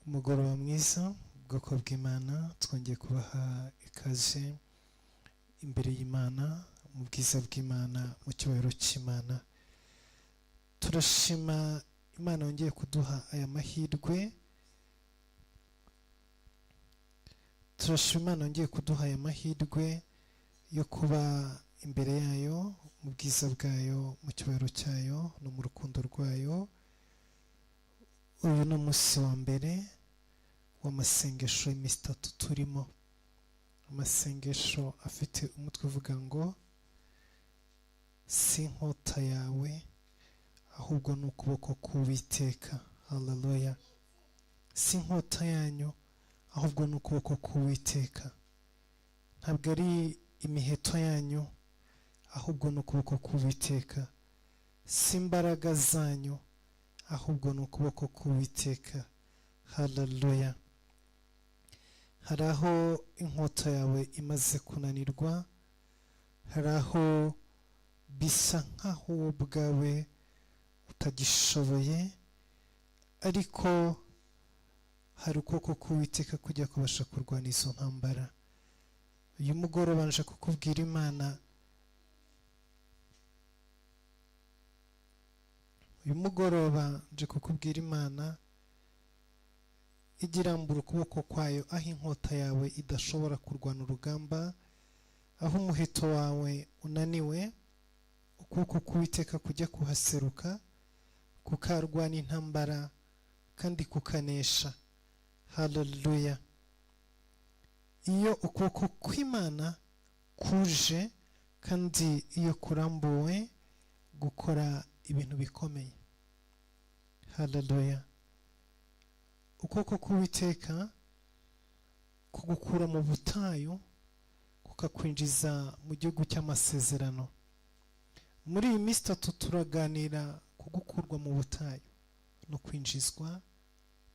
Umugoroba mwiza, ubwoko bw'Imana. Twongeye kubaha ikaze imbere y'Imana, mu bwiza bw'Imana, mu cyubahiro cy'Imana. Turashima Imana yongeye kuduha aya mahirwe. Turashima Imana yongeye kuduha aya mahirwe yo kuba imbere yayo, mu bwiza bwayo, mu cyubahiro cyayo no mu rukundo rwayo. Uyu ni umunsi wa mbere w'amasengesho y'iminsi 3 turimo, amasengesho afite umutwe uvuga ngo si inkota yawe ahubwo ni ukuboko k'Uwiteka. Haleluya! Si inkota yanyu ahubwo ni ukuboko k'Uwiteka. Ntabwo ari imiheto yanyu ahubwo ni ukuboko k'Uwiteka. Si imbaraga zanyu ahubwo ni ukuboko k'Uwiteka. Haleluya! Hari aho inkota yawe imaze kunanirwa, hari aho bisa nk'aho wowe ubwawe utagishoboye, ariko hari ukuboko k'Uwiteka kujya kubasha kurwana izo ntambara. Uyu mugoroba nje kukubwira Imana, uyu mugoroba nje kukubwira Imana igirambura ukuboko kwayo aho inkota yawe idashobora kurwana urugamba, aho umuheto wawe unaniwe, ukuboko k'Uwiteka kujya kuhaseruka kukarwana intambara kandi kukanesha. Haleluya! Iyo ukuboko kw'Imana kuje kandi iyo kurambuwe gukora ibintu bikomeye. Haleluya! Ukuboko k'Uwiteka kugukura mu butayu kukakwinjiza mu gihugu cy'amasezerano. Muri iyi minsi 3 turaganira kugukurwa mu butayu no kwinjizwa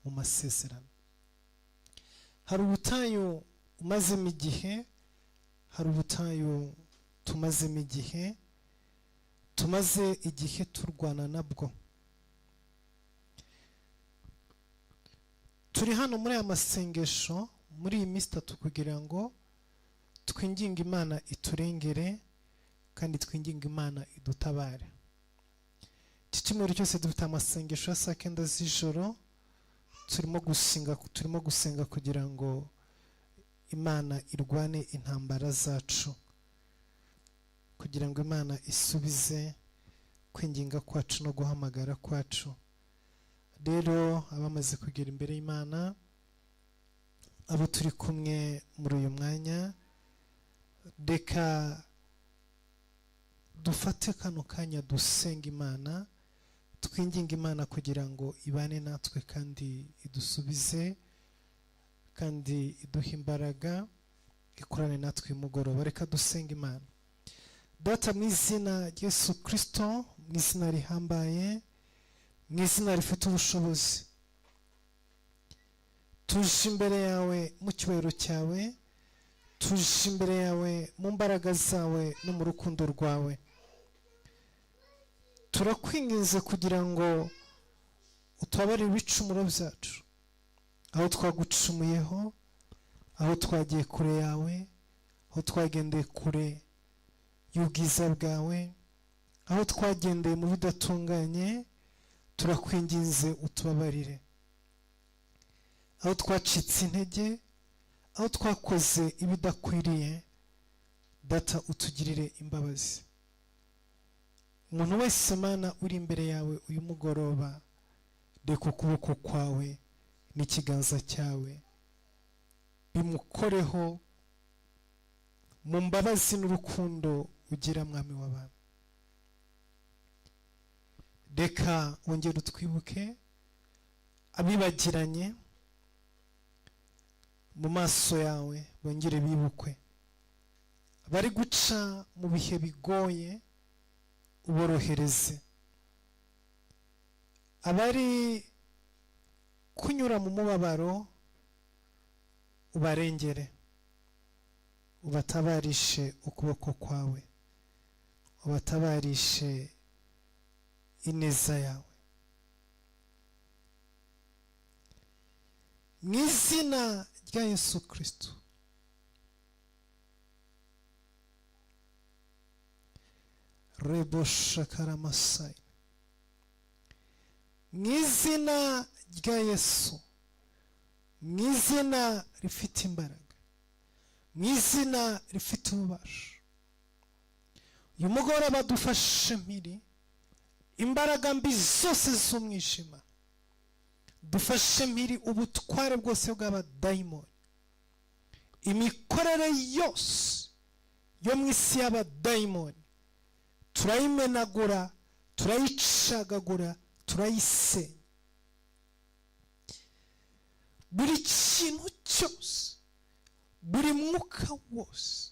mu masezerano. Hari ubutayu umazemo igihe, hari ubutayu tumazemo igihe, tumaze igihe turwana nabwo. Turi hano muri aya masengesho muri iyi minsi 3 kugira ngo twinginge Imana iturengere kandi twinginge Imana idutabare. Iki cyumweru cyose dufite amasengesho ya saa 9 z'ijoro, turimo gusenga kugira ngo Imana irwane intambara zacu, kugira ngo Imana isubize kwinginga kwacu no guhamagara kwacu. Rero abamaze kugera imbere y'Imana, abo turi kumwe muri uyu mwanya, reka dufate kano kanya dusenga Imana, twinginga Imana kugira ngo ibane natwe kandi idusubize kandi iduhe imbaraga, ikorane natwe uyu mugoroba. Reka dusenga Imana. Data, mu izina rya Yesu Kristo, mu izina rihambaye, mu izina rifite ubushobozi, tuje imbere yawe mu cyubahiro cyawe, tuje imbere yawe mu mbaraga zawe no mu rukundo rwawe. Turakwinginze kugira ngo utubabarire ibicumuro byacu, aho twagucumuyeho, aho twagiye kure yawe, aho twagendeye kure y'ubwiza bwawe, aho twagendeye mu bidatunganye, turakwinginze utubabarire. Aho twacitse intege, aho twakoze ibidakwiriye, Data utugirire imbabazi. Umuntu wese Mana uri imbere yawe uyu mugoroba, reka ukuboko kwawe n'ikiganza cyawe bimukoreho mu mbabazi n'urukundo ugira, Mwami w'abami. Reka wongere utwibuke abibagiranye mu maso yawe, bongere bibukwe. Bari guca mu bihe bigoye, uborohereze. Abari kunyura mu mubabaro, ubarengere, ubatabarishe ukuboko kwawe, ubatabarishe ineza yawe. Mu izina rya Yesu Kristo. Rebo shakaramasai. Mu izina rya Yesu, mu izina rifite imbaraga, mu izina rifite ububasha, uyu mugoroba dufashe mpiri imbaraga mbi zose z'umwijima, dufashe mpiri ubutware bwose bw'abadayimoni, imikorere yose yo mu isi y'abadayimoni turayimenagura, turayicagagura, turayisenya. Buri kintu cyose, buri mwuka wose,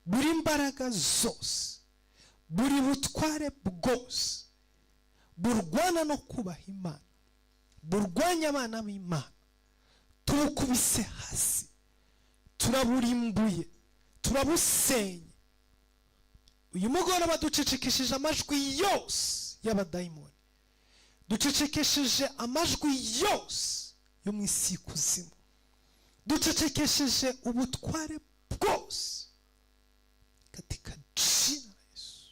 buri mbaraga zose, buri butware bwose burwana no kubaha Imana, burwanya abana b'Imana, tubukubise hasi, turaburimbuye, turabusenye. Uyu mugoroba ducecekesheje amajwi yose y'abadayimoni, ducecekesheje amajwi yose yo mu isi y'ikuzimu, ducecekesheje ubutware bwose katika jina la Yesu.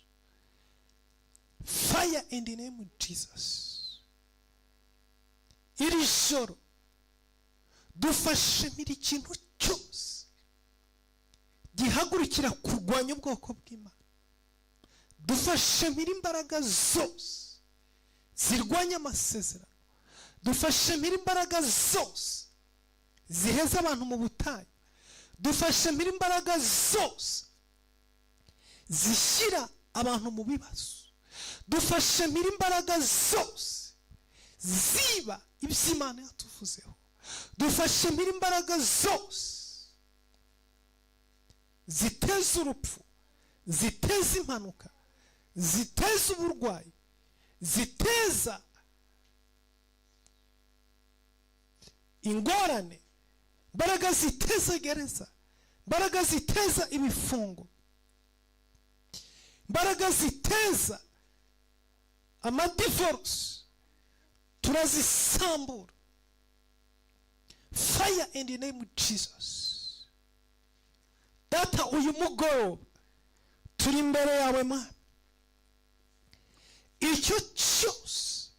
Fire in the name of Jesus. Iri joro dufashe mpiri ikintu cyose gihagurukira kurwanya ubwoko bw'Imana, dufashe mpiri imbaraga zose zirwanya amasezerano, dufashe mpiri imbaraga zose ziheza abantu mu butayu, dufashe mpiri imbaraga zose zishyira abantu mu bibazo, dufashe mpiri imbaraga zose ziba iby'Imana yatuvuzeho, dufashe mpiri imbaraga zose ziteza urupfu, ziteza impanuka, ziteza uburwayi, ziteza ingorane, imbaraga ziteza gereza, imbaraga ziteza ibifungo, imbaraga ziteza amadivorce, turazisambura. Fire in the name of Jesus. Data, uyu mugoroba turi imbere yawe Mana, icyo cyose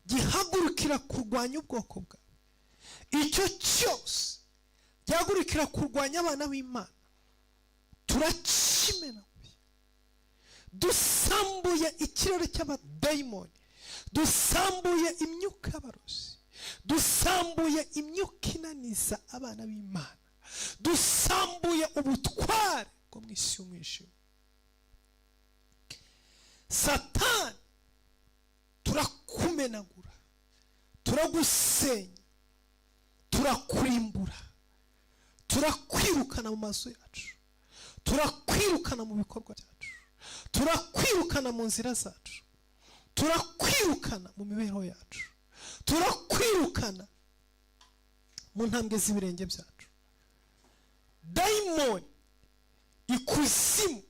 gihagurukira kurwanya ubwoko bwawe, icyo cyose gihagurukira kurwanya abana b'Imana, turakimenaguye, dusambuye ikirere cy'abadayimoni, dusambuye imyuka y'abarozi, dusambuye imyuka inaniza abana b'Imana, dusambuye ubutware bwo mu isi y'umwijima. Satani turakumenagura, turagusenya, turakurimbura, turakwirukana mu mazu yacu, turakwirukana mu bikorwa byacu, turakwirukana mu nzira zacu, turakwirukana mu mibereho yacu, turakwirukana mu ntambwe z'ibirenge byacu. Dayimoni, ikuzimu,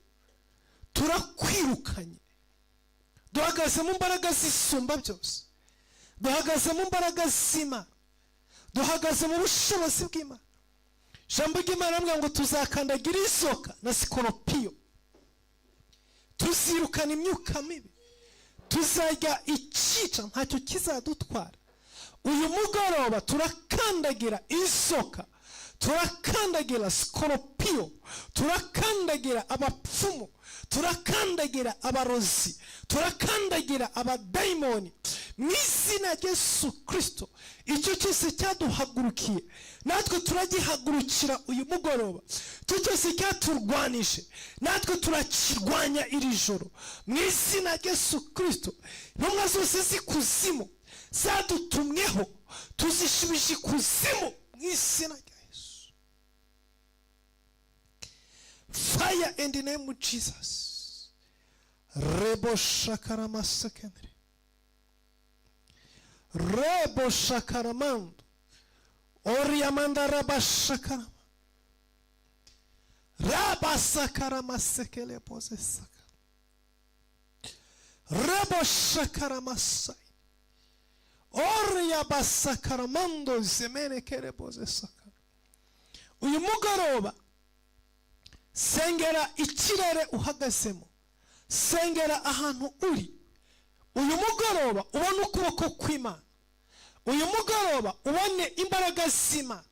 turakwirukanye. Duhagaze mu mbaraga zisumba byose, duhagaze mu mbaraga z'Imana, duhagaze mu bushobozi bw'Imana. Ijambo ry'Imana rivuga ngo tuzakandagira inzoka na sikoropiyo, tuzirukana imyuka mibi, tuzajya ikica ntacyo kizadutwara. Uyu mugoroba turakandagira inzoka, turakandagira sikoropiyo, turakandagira abapfumu, turakandagira abarozi, turakandagira abadayimoni mu izina rya Yesu Kristo. Icyo cyose cyaduhagurukiye natwe turagihagurukira uyu mugoroba, icyo cyose cyaturwanije natwe turakirwanya iri joro mu izina rya Yesu Kristo. Intumwa zose z'ikuzimu zadutumweho tuzishubije ikuzimu mu izina rya Yesu. Fire in the name of Jesus. Rebo shakaramasekenere, rebo shakaramando, oriamanda rabashakarama, rabasakaramasekele posesaka, rebo shakaramasai, Oriya basakaramando zemene kereboze saka. Uyu mugoroba sengera ikirere uhagazemo, sengera ahantu uri. Uyu mugoroba ubone ukuboko kw'Imana, uyu mugoroba ubone imbaraga z'Imana,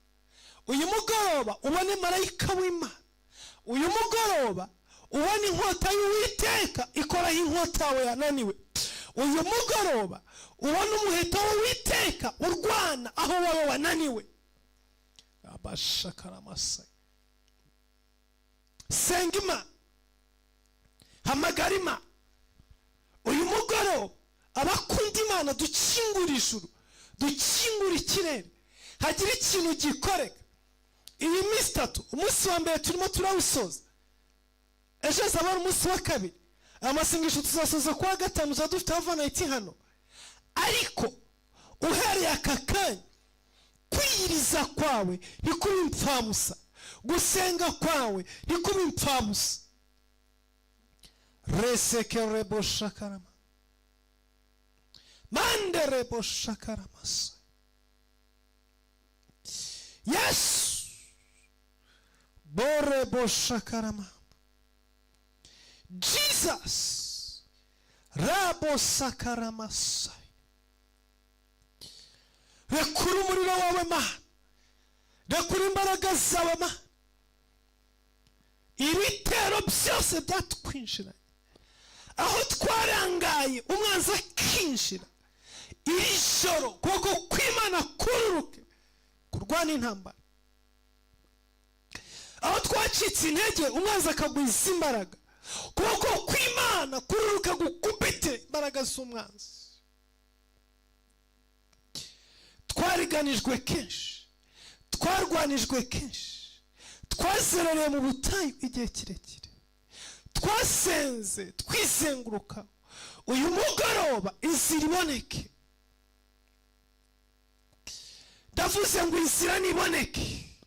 uyu mugoroba ubone marayika w'Imana, uyu mugoroba ubone inkota y'Uwiteka ikoraho inkota yawe yananiwe, uyu mugoroba ubone umuheto w'Uwiteka urwana aho wowe wananiwe. Abashakaramasa, senga Imana, hamagara Imana uyu mugoroba. Abakunda Imana, dukingura ijuru, dukingura ikirere, hagira ikintu gikoreka. Iyi minsi 3, umunsi wa mbere turimo turawusoza, ejo hazaba ari umunsi wa kabiri. Amasengesho tuzasoza kuwa gatanu, tuzaba dufite avanayiti hano. Ariko uhereye aka kanya, kwiyiriza kwawe ntikuba impfabusa, gusenga kwawe ntikuba impfabusa. Resekerebo shakarama manderebo shakaramasa. Yesu borebo shakarama. Jesus rabo sakaramasai. Rekura umuriro wawe Mana, rekura imbaraga zawe Mana. Ibitero byose byatwinjiranye, aho twarangaye umwanzi akinjira, iri joro ukuboko kw'Imana kururuke kurwana intambara. Aho twacitse intege umwanzi akagwiza imbaraga, ukuboko kw'Imana kururuka gukubite imbaraga z'umwanzi. Twariganijwe kenshi, twarwanijwe kenshi, twazerereye mu butayu igihe kirekire, twasenze twizenguruka. Uyu mugoroba inzira iboneke. Ndavuze ngo inzira niboneke,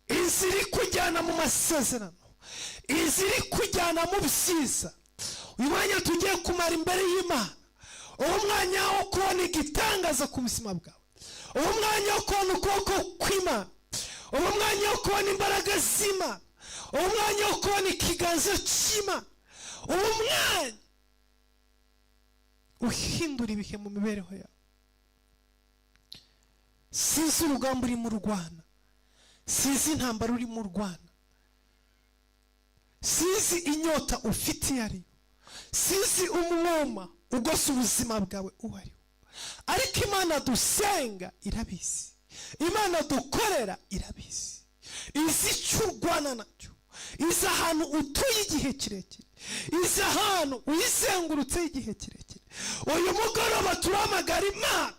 inzira ikujyana mu masezerano, inzira ikujyana mu byiza. Uyu mwanya tugiye kumara imbere y'Imana, uwo mwanya wo kubona igitangaza ku buzima bwawe, uwo mwanya wo kubona ukuboko kw'Imana, uwo mwanya wo kubona imbaraga z'Imana, uwo mwanya wo kubona ikiganza cy'Imana, uwo mwanya uhindura ibihe mu mibereho yawe. Sinzi urugamba urimo urwana, sinzi intambara urimo urwana, sinzi inyota ufite iyo ariyo, sinzi umwuma ugose ubuzima bwawe uwo ari wo, ariko Imana dusenga irabizi, Imana dukorera irabizi, izi icyo urwana nacyo, izi ahantu utuye igihe kirekire, izi ahantu uyizengurutse igihe kirekire. Uyu mugoroba turahamagara Imana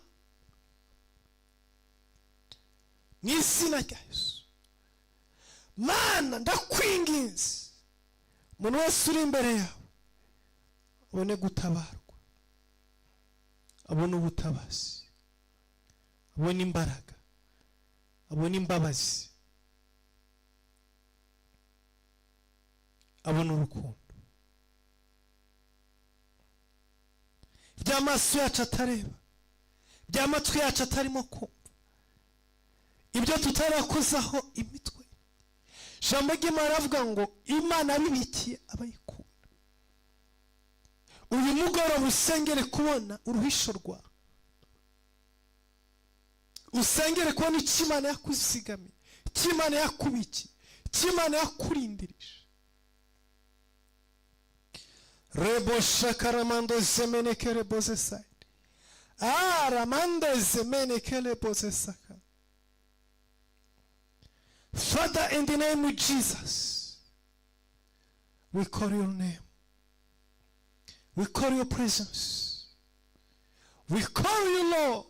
mu izina rya Yesu. Mana, ndakwinginze, umuntu wese uri imbere yawe abone gutabarwa, abone ubutabazi, abone imbaraga, abone imbabazi, abone urukundo. By'amaso yacu atareba, by'amatwi yacu atarimo kumva, ibyo tutarakozaho imitwe. Ijambo ry'Imana ravuga ngo Imana abibikiye abayikunda. Uyu mugoroba usengere kubona uruhisho rwawe, usengere kubona icyo Imana yakuzigamiye, icyo Imana yakubikiye, icyo Imana yakurindirije. Rebo shakaramando zemeneke rebo zesaidi aramando zemeneke rebo zesaka. Father, in the name of Jesus, we call your name, we call your presence, we call you Lord.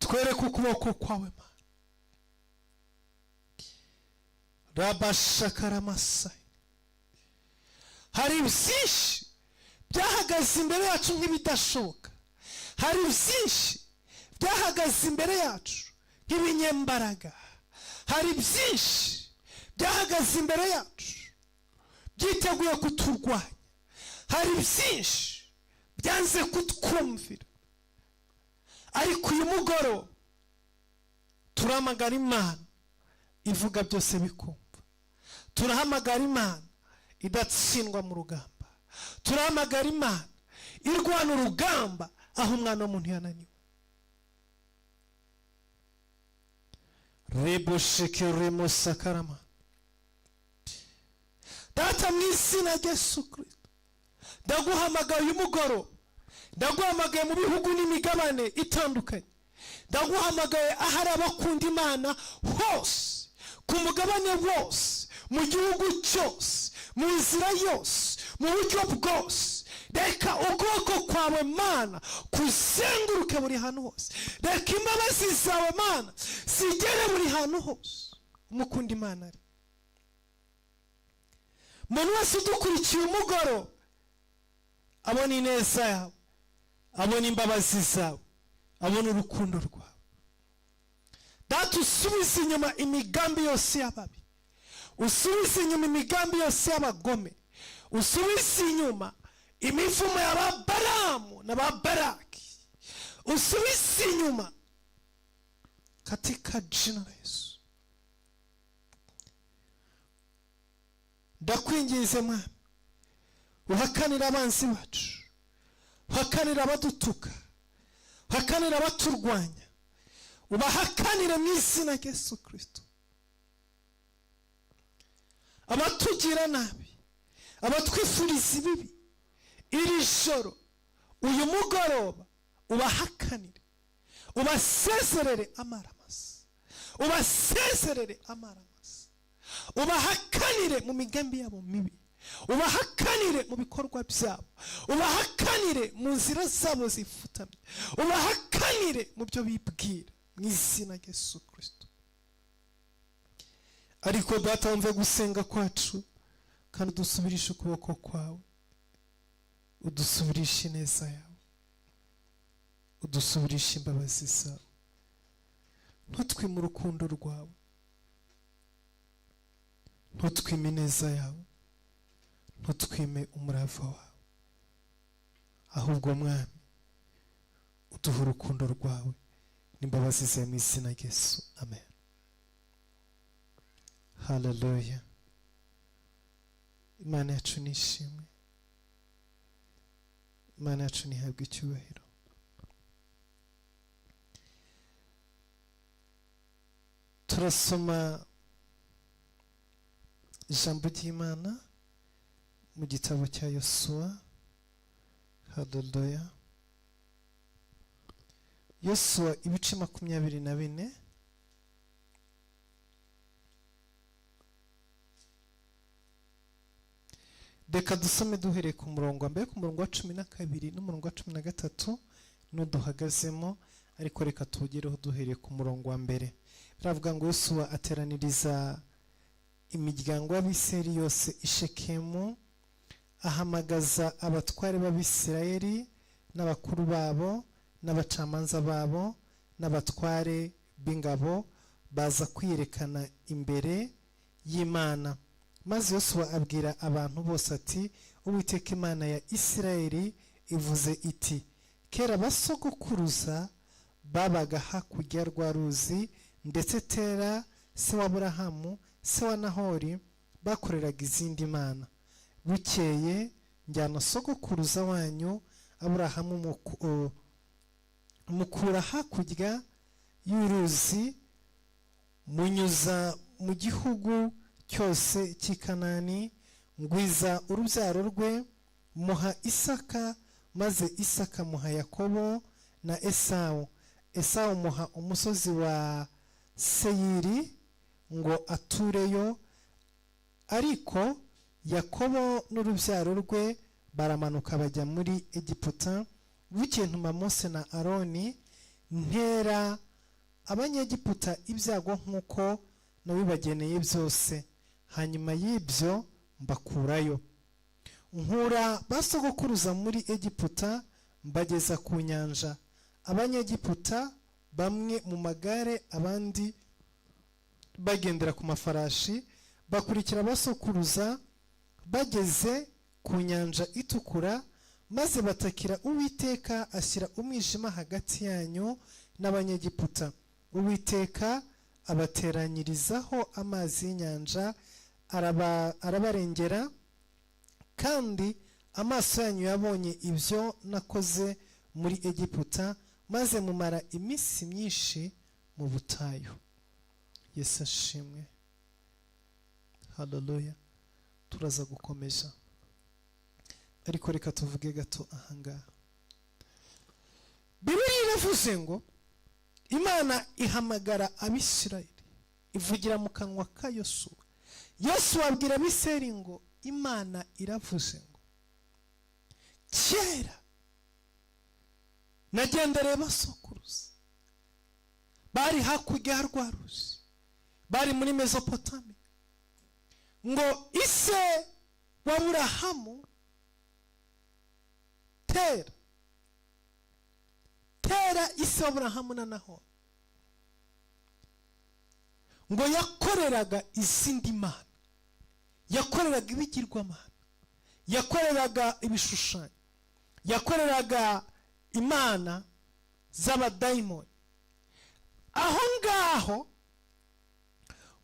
Twereke ukuboko kwawe Mana. Rabashakaramasai. Hari byinshi byahagaze imbere yacu nk'ibidashoboka, hari byinshi byahagaze imbere yacu nk'ibinyembaraga, hari byinshi byahagaze imbere yacu byiteguye kuturwanya, hari byinshi Byanze kutwumvira, ariko uyu mugoroba turahamagara Imana ivuga byose bikumva. Turahamagara Imana idatsindwa mu rugamba. Turahamagara Imana irwana urugamba aho umwana w'umuntu yananiwe. Reboshekere sakarama. Data, mu izina rya Yesu Kirisito, ndaguhamagaye uyu mugoroba. Ndaguhamagaye mu bihugu n'imigabane itandukanye. Ndaguhamagaye ahari abakunda Imana hose, ku mugabane wose, mu gihugu cyose, mu nzira yose, mu buryo bwose. Reka ukuboko kwawe, Mana, kuzenguruke buri hantu hose. Reka imbabazi zawe, Mana, zigere buri hantu hose umukunda Imana ari. Umuntu wese udukurikiye umugoroba abona ineza yawe, abona imbabazi zawe, abona urukundo rwawe. Data, usubize inyuma imigambi yose y'ababi, usubize inyuma imigambi yose y'abagome, usubize inyuma imivumo ya ba Baramu na ba Baraki, usubize inyuma katika jina la Yesu. Ndakwinginze Mwami, uhakanire abanzi bacu, uhakanire abadutuka, uhakanire abaturwanya, ubahakanire mu izina rya Yesu Kirisito. Abatugira nabi, abatwifuriza ibibi, iri joro, uyu mugoroba, ubahakanire, ubasezerere amaramasa, ubasezerere amaramasa, ubahakanire mu migambi yabo mibi, ubahakanire mu bikorwa byabo, ubahakanire mu nzira zabo zifutamye, ubahakanire mu byo bibwira, mu izina rya Yesu Kirisito. Ariko Data, wumve gusenga kwacu kandi udusubirishe ukuboko kwawe, udusubirishe ineza yawe, udusubirishe imbabazi zawe. Ntutwime urukundo rwawe, ntutwime ineza yawe, ntutwime umurava wawe, ahubwo Mwami, uduhe urukundo rwawe n'imbabazi zawe, mu izina rya Yesu, amen. Haleluya! Imana yacu nishimwe, Imana yacu ntihabwe icyubahiro. Turasoma ijambo ry'Imana mu gitabo cya Yosuwa. Haleluya! Yosuwa ibice 24. Reka dusome duhereye ku murongo wa mbere, ku murongo wa 12 n'umurongo wa 13 n'uduhagazemo, ariko reka tuwugereho duhereye ku murongo wa mbere. Biravuga ngo: Yosuwa ateraniriza imiryango y'Abisirayeli yose i Shekemu, ahamagaza abatware b'Abisirayeli n'abakuru babo n'abacamanza babo n'abatware b'ingabo, baza kwiyerekana imbere y'Imana. Maze Yosuwa abwira abantu bose ati: "Uwiteka Imana ya Isirayeli ivuze iti: Kera basogokuruza babaga hakurya rwa ruzi, ndetse Tera se wa Aburahamu, se wa Nahori, bakoreraga izindi mana. Bukeye njyana sogokuruza wanyu Aburahamu mukura hakurya y'uruzi, munyuza mu gihugu cyose cy'i Kanani, ngwiza urubyaro rwe, muha Isaka, maze Isaka muha Yakobo na Esawu. Esawu muha umusozi wa Seyiri ngo atureyo, ariko Yakobo n'urubyaro rwe baramanuka bajya muri Egiputa. Bukeye ntuma Mose na Aroni, ntera Abanyegiputa ibyago nk'uko nabibageneye byose. Hanyuma y'ibyo mbakurayo, nkura ba sogokuruza muri Egiputa, mbageza ku nyanja. Abanyegiputa bamwe mu magare, abandi bagendera ku mafarashi, bakurikira basokuruza. Bageze ku Nyanja Itukura, Maze batakira Uwiteka, ashyira umwijima hagati yanyu n'Abanyegiputa. Uwiteka abateranyirizaho amazi y'inyanja, arabarengera. Kandi amaso yanyu yabonye ibyo nakoze muri Egiputa, maze mumara iminsi myinshi mu butayu. Yesu ashimwe, haleluya. Turaza gukomeza, ariko reka tuvuge gato ahangaha. Bibiliya iravuze ngo Imana ihamagara Abisirayeli, ivugira mu kanwa ka Yosuwa. Yosuwa abwira Abisirayeli ngo Imana iravuze ngo kera nagendereye basokuruza, bari hakurya ya rwa ruzi, bari muri Mezopotami, ngo ise wa Aburahamu Tera, Tera ise wa Aburahamu na Nahori, ngo yakoreraga izindi mana, yakoreraga ibigirwamana, yakoreraga ibishushanyo, yakoreraga imana z'abadayimoni. Aho ngaho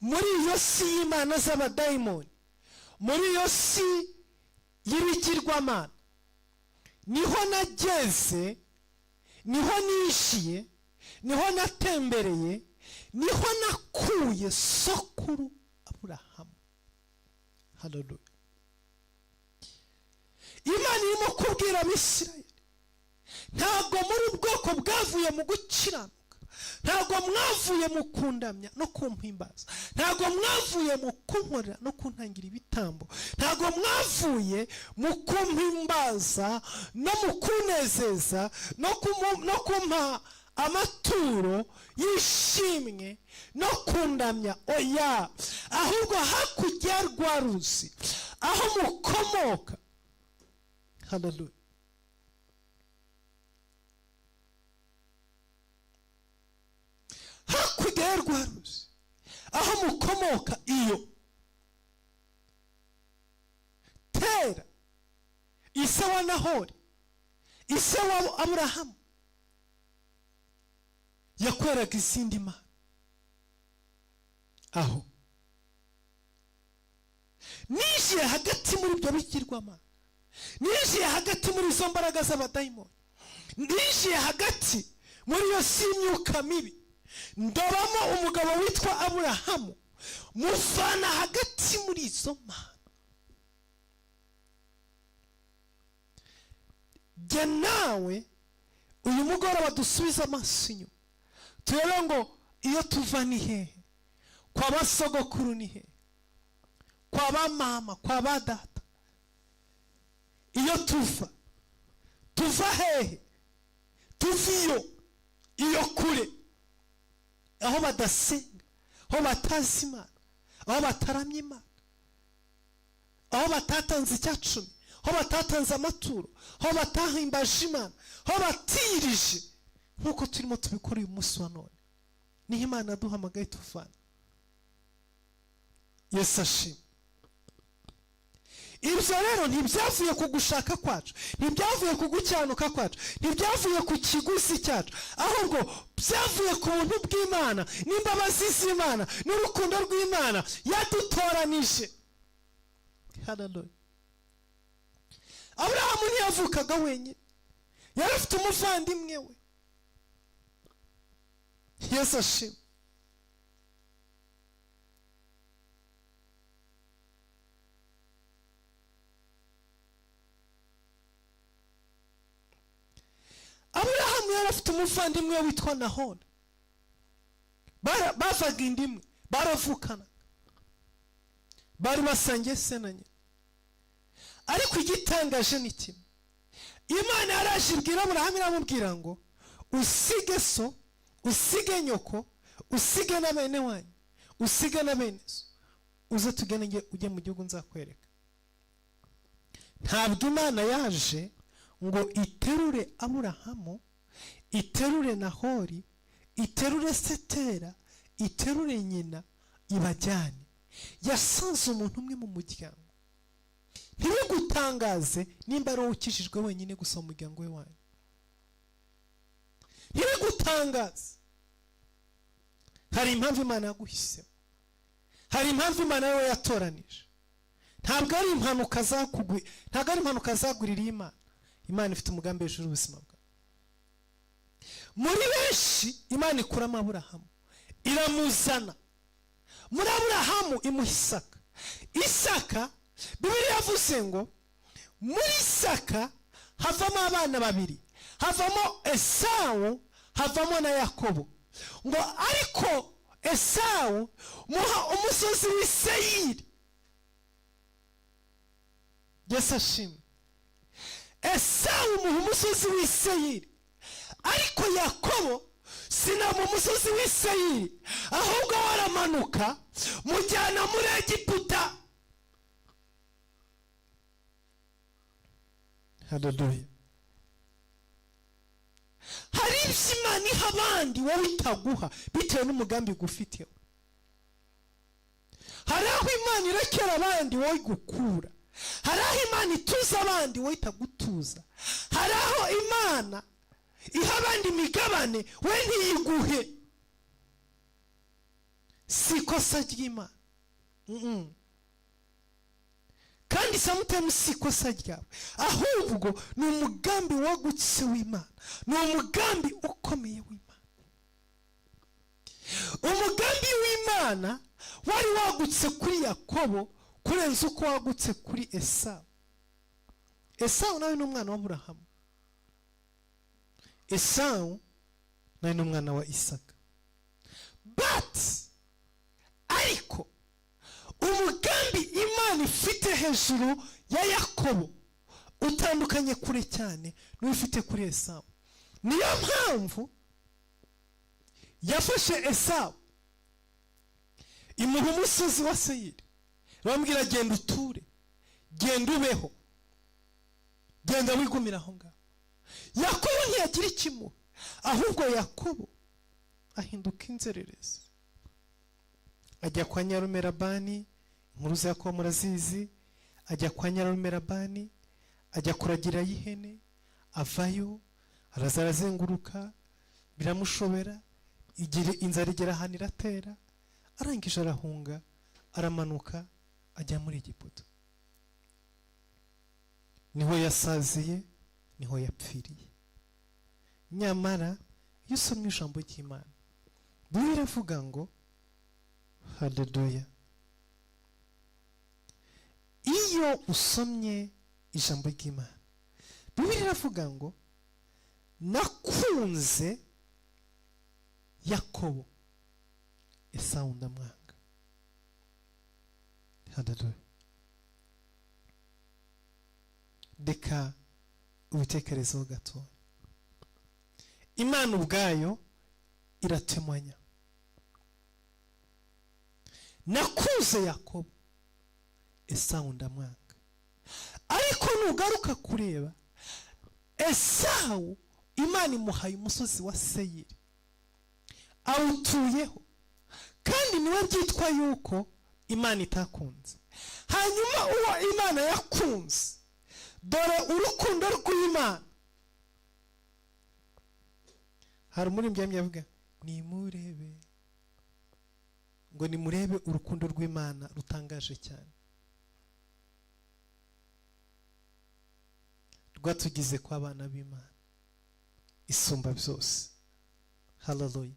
muri iyo si y'imana z'abadayimoni, muri iyo si y'ibigirwamana, niho nageze, niho nishiye, niho natembereye, niho nakuye sokuru Aburahamu. Haleluya. Imana irimo kubwira Abisirayeli, ntabwo muri ubwoko bwavuye mu gukiranuka, ntabwo mwavuye mu kundamya no kumpimbaza, ntabwo mwavuye mu kunkorera no kuntangira ibitambo, ntabwo mwavuye mu kumpimbaza no mu kunezeza no kumpa amaturo yishimwe no kundamya. Oya, ahubwo hakurya rwa ruzi aho mukomoka. Haleluya. Hakurya ya rwa ruzi aho mukomoka, iyo Tera ise wa Nahori, ise wa Aburahamu, yakoreraga izindi mana. Aho ninjiye hagati muri ibyo bigirwamana, ninjiye hagati muri izo mbaraga z'abadayimoni, ninjiye hagati muri iyo si y'imyuka mibi, ndobamo umugabo witwa Aburahamu, muvana hagati muri izo mana. Jye nawe uyu mugoroba dusubize amaso inyuma, turebe ngo iyo tuva ni hehe, kwa basogokuru ni hehe, kwa ba mama, kwa ba data, iyo tuva, tuva hehe? Tuva iyo kure, aho badasenga, aho batazi Imana, aho bataramya Imana, aho batatanze icyacumi, aho batatanze amaturo, aho batahimbaje Imana, aho batirije nk'uko turimo tubikora uyu munsi wa none. Niho Imana yaduhamagaye tuvana. Yesu ashimwe. Ibyo rero ntibyavuye ku gushaka kwacu, ntibyavuye ku gukiranuka kwacu, ntibyavuye ku kiguzi cyacu, ahubwo byavuye ku buntu bw'Imana n'imbabazi z'Imana n'urukundo rw'Imana yadutoranije. Haleluya. Aburahamu ntiyavukaga wenyine, yari afite umuvandimwe we. Yesu ashimwe. Aburahamu yari afite umuvandimwe witwa Nahori, bavaga inda imwe, baravukanaga, bari basangiye se na nyina. Ariko igitangaje ni kimwe, Imana yaraje ibwira Aburahamu, iramubwira ngo usige so, usige nyoko, usige na bene wanyu, usige na bene so, uze tugende ujye mu gihugu nzakwereka. Ntabwo Imana yaje ngo iterure Aburahamu, iterure Nahori, iterure Setera, iterure nyina, ibajyane. Yasanze umuntu umwe mu muryango. Ntibigutangaze nimba ari wowe ukijijwe wenyine gusa mu muryango we wanyu. Ntibigutangaze. Hari impamvu Imana yaguhisemo, hari impamvu Imana yawe yatoranije. Ntabwo ari impanuka zakugwi, ntabwo ari impanuka zaguririye Imana. Imana ifite umugambi hejuru y'ubuzima bwawe. Muri benshi Imana ikuramo Aburahamu, iramuzana. Muri Aburahamu imuha Isaka. Isaka, Bibiliya yavuze ngo muri Isaka havamo abana babiri, havamo Esawu, havamo na Yakobo. Ngo ariko Esawu muha umusozi w'i Seyiri. Yesu ashimwe. Esawu muha umusozi w'i Seyiri, ariko Yakobo sinamuha umusozi w'i Seyiri, ahubwo waramanuka mujyana muri Egiputa. Haleluya. Hari ibyo Imana iha abandi wowe itaguha bitewe n'umugambi igufiteho. Hari aho Imana irekera abandi wowe igukura. Hari aho Imana ituza abandi wowe itagutuza. Hari aho Imana iha abandi imigabane we ntiyiguhe. Si ikosa ry'Imana. Kandi sometimes si ikosa ryawe, ahubwo ni umugambi wagutse w'Imana, ni umugambi ukomeye w'Imana. Umugambi w'Imana wari wagutse kuri Yakobo kurenza uko wagutse kuri Esawu. Esawu nawe ni umwana wa Aburahamu, Esawu nawe ni umwana wa Isaka, but ariko umugambi Imana ifite hejuru ya Yakobo utandukanye kure cyane n'ufite kuri Esawu. Niyo mpamvu yafashe Esawu imuha umusozi wa Seyiri, bamubwira: "Genda uture, genda ubeho, genda wigumire aho ngaho." Yakobo ntiyagira ikimuha, ahubwo Yakobo ahinduka inzererezi, ajya kwa nyarume Labani. Inkuru za Yakobo murazizi. Ajya kwa nyirarume Labani, ajya kuragirayo ihene, avayo araza arazenguruka, biramushobera, igira inzara, igera ahantu iratera, arangije arahunga, aramanuka ajya muri Egiputa. Niho yasaziye, niho yapfiriye. Nyamara iyo usomye ijambo ry'Imana, Bibiliya iravuga ngo, haleluya, iyo usomye ijambo ry'Imana, Bibiliya iravuga ngo: "Nakunze Yakobo, Esawu ndamwanga." Haleluya. Reka ubitekerezeho gatoya. Imana ubwayo iratemanya: "Nakunze Yakobo, Esawu ndamwanga." Ariko nugaruka kureba Esawu, Imana imuhaye umusozi wa Seyiri, awutuyeho, kandi niwe byitwa yuko Imana itakunze. Hanyuma uwo Imana yakunze, dore urukundo rw'Imana. Hari umuririmbyi yavuga: "Nimurebe," ngo nimurebe urukundo rw'Imana rutangaje cyane, rwatugize kwa abana b'Imana isumba byose. Haleluya.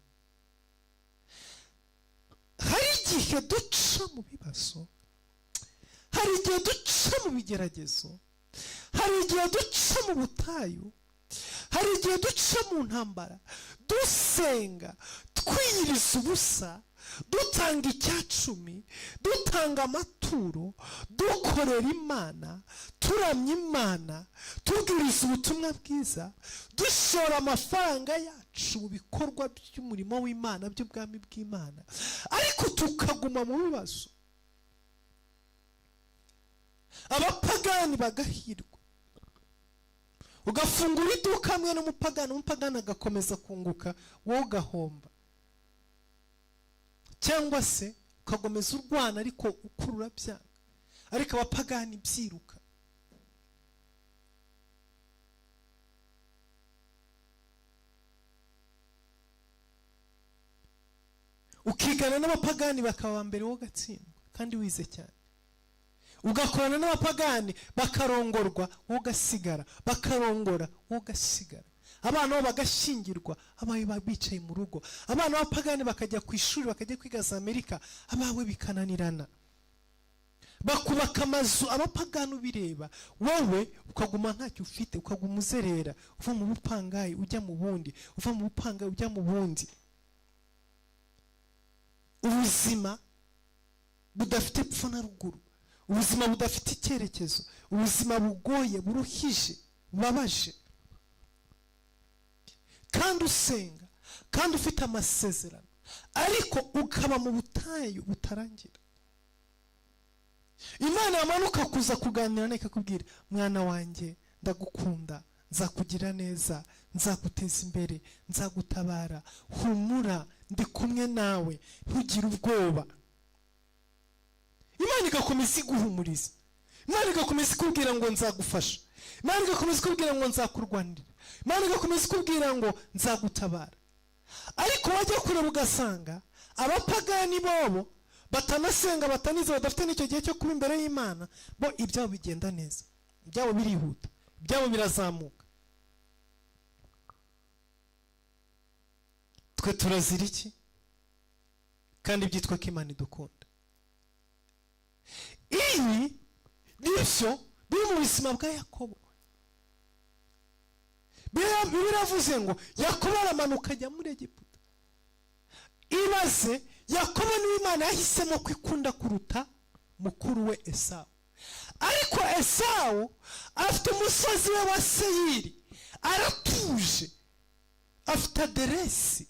Hari igihe duca mu bibazo, hari igihe duca mu bigeragezo, hari igihe duca mu butayu, hari igihe duca mu ntambara, dusenga, twiyiriza ubusa, dutanga icyacumi, dutanga amaturo, dukorera Imana, turamya Imana, tubwiriza ubutumwa bwiza, dushora amafaranga yacu mu bikorwa by'umurimo w'Imana, by'ubwami bw'Imana, ariko tukaguma mu bibazo. Abapagani bagahirwa. Ugafungura iduka hamwe n'umupagani, umupagani agakomeza kunguka, wowe ugahomba, cyangwa se ugakomeza urwana ariko ukurura byanga, ariko abapagani byiruka. Ukigana n'abapagani bakaba mbere, wowe ugatsindwa kandi wize cyane. Ugakorana n'abapagani bakarongorwa, wowe ugasigara, bakarongora, wowe ugasigara. Abana babo bagashyingirwa, abawe bicaye mu rugo. Abana b'abapagani bakajya ku ishuri, bakajya kwiga za Amerika, abawe bikananirana. Bakubaka amazu abapagani ubireba, wowe ukaguma ntacyo ufite, ukaguma uzerera, uva mu bupangayi ujya mu bundi, uva mu bupangayi ujya mu bundi. Ubuzima budafite epfo na ruguru, ubuzima budafite icyerekezo, ubuzima bugoye, buruhije, bubabaje, kandi usenga, kandi ufite amasezerano, ariko ukaba mu butayu butarangira. Imana yamanuka kuza kuganira nawe, ikakubwira: "Mwana wanjye, ndagukunda, nzakugira neza, nzaguteza imbere, nzagutabara, humura, ndi kumwe nawe, ntugire ubwoba." Imana igakomeza iguhumuriza, Imana igakomeza ikubwira ngo nzagufasha, Imana igakomeza ikubwira ngo nzakurwanira, Imana igakomeza ikubwira ngo nzagutabara. Ariko wajya kureba ugasanga abapagani bobo batanasenga, batanize, badafite n'icyo gihe cyo kuba imbere y'Imana, bo ibyabo bigenda neza, ibyabo birihuta, ibyabo birazamuka. Twe turazira iki kandi byitwa ko Imana idukunda? Ibi nibyo biri mu buzima bwa Yakobo. Biravuze ngo Yakobo aramanuka ajya muri Egiputa. Ibaze, Yakobo niwe Imana yahisemo ko ikunda kuruta mukuru we Esawu, ariko Esawu afite umusozi we wa Seyiri, aratuje, afite aderesi,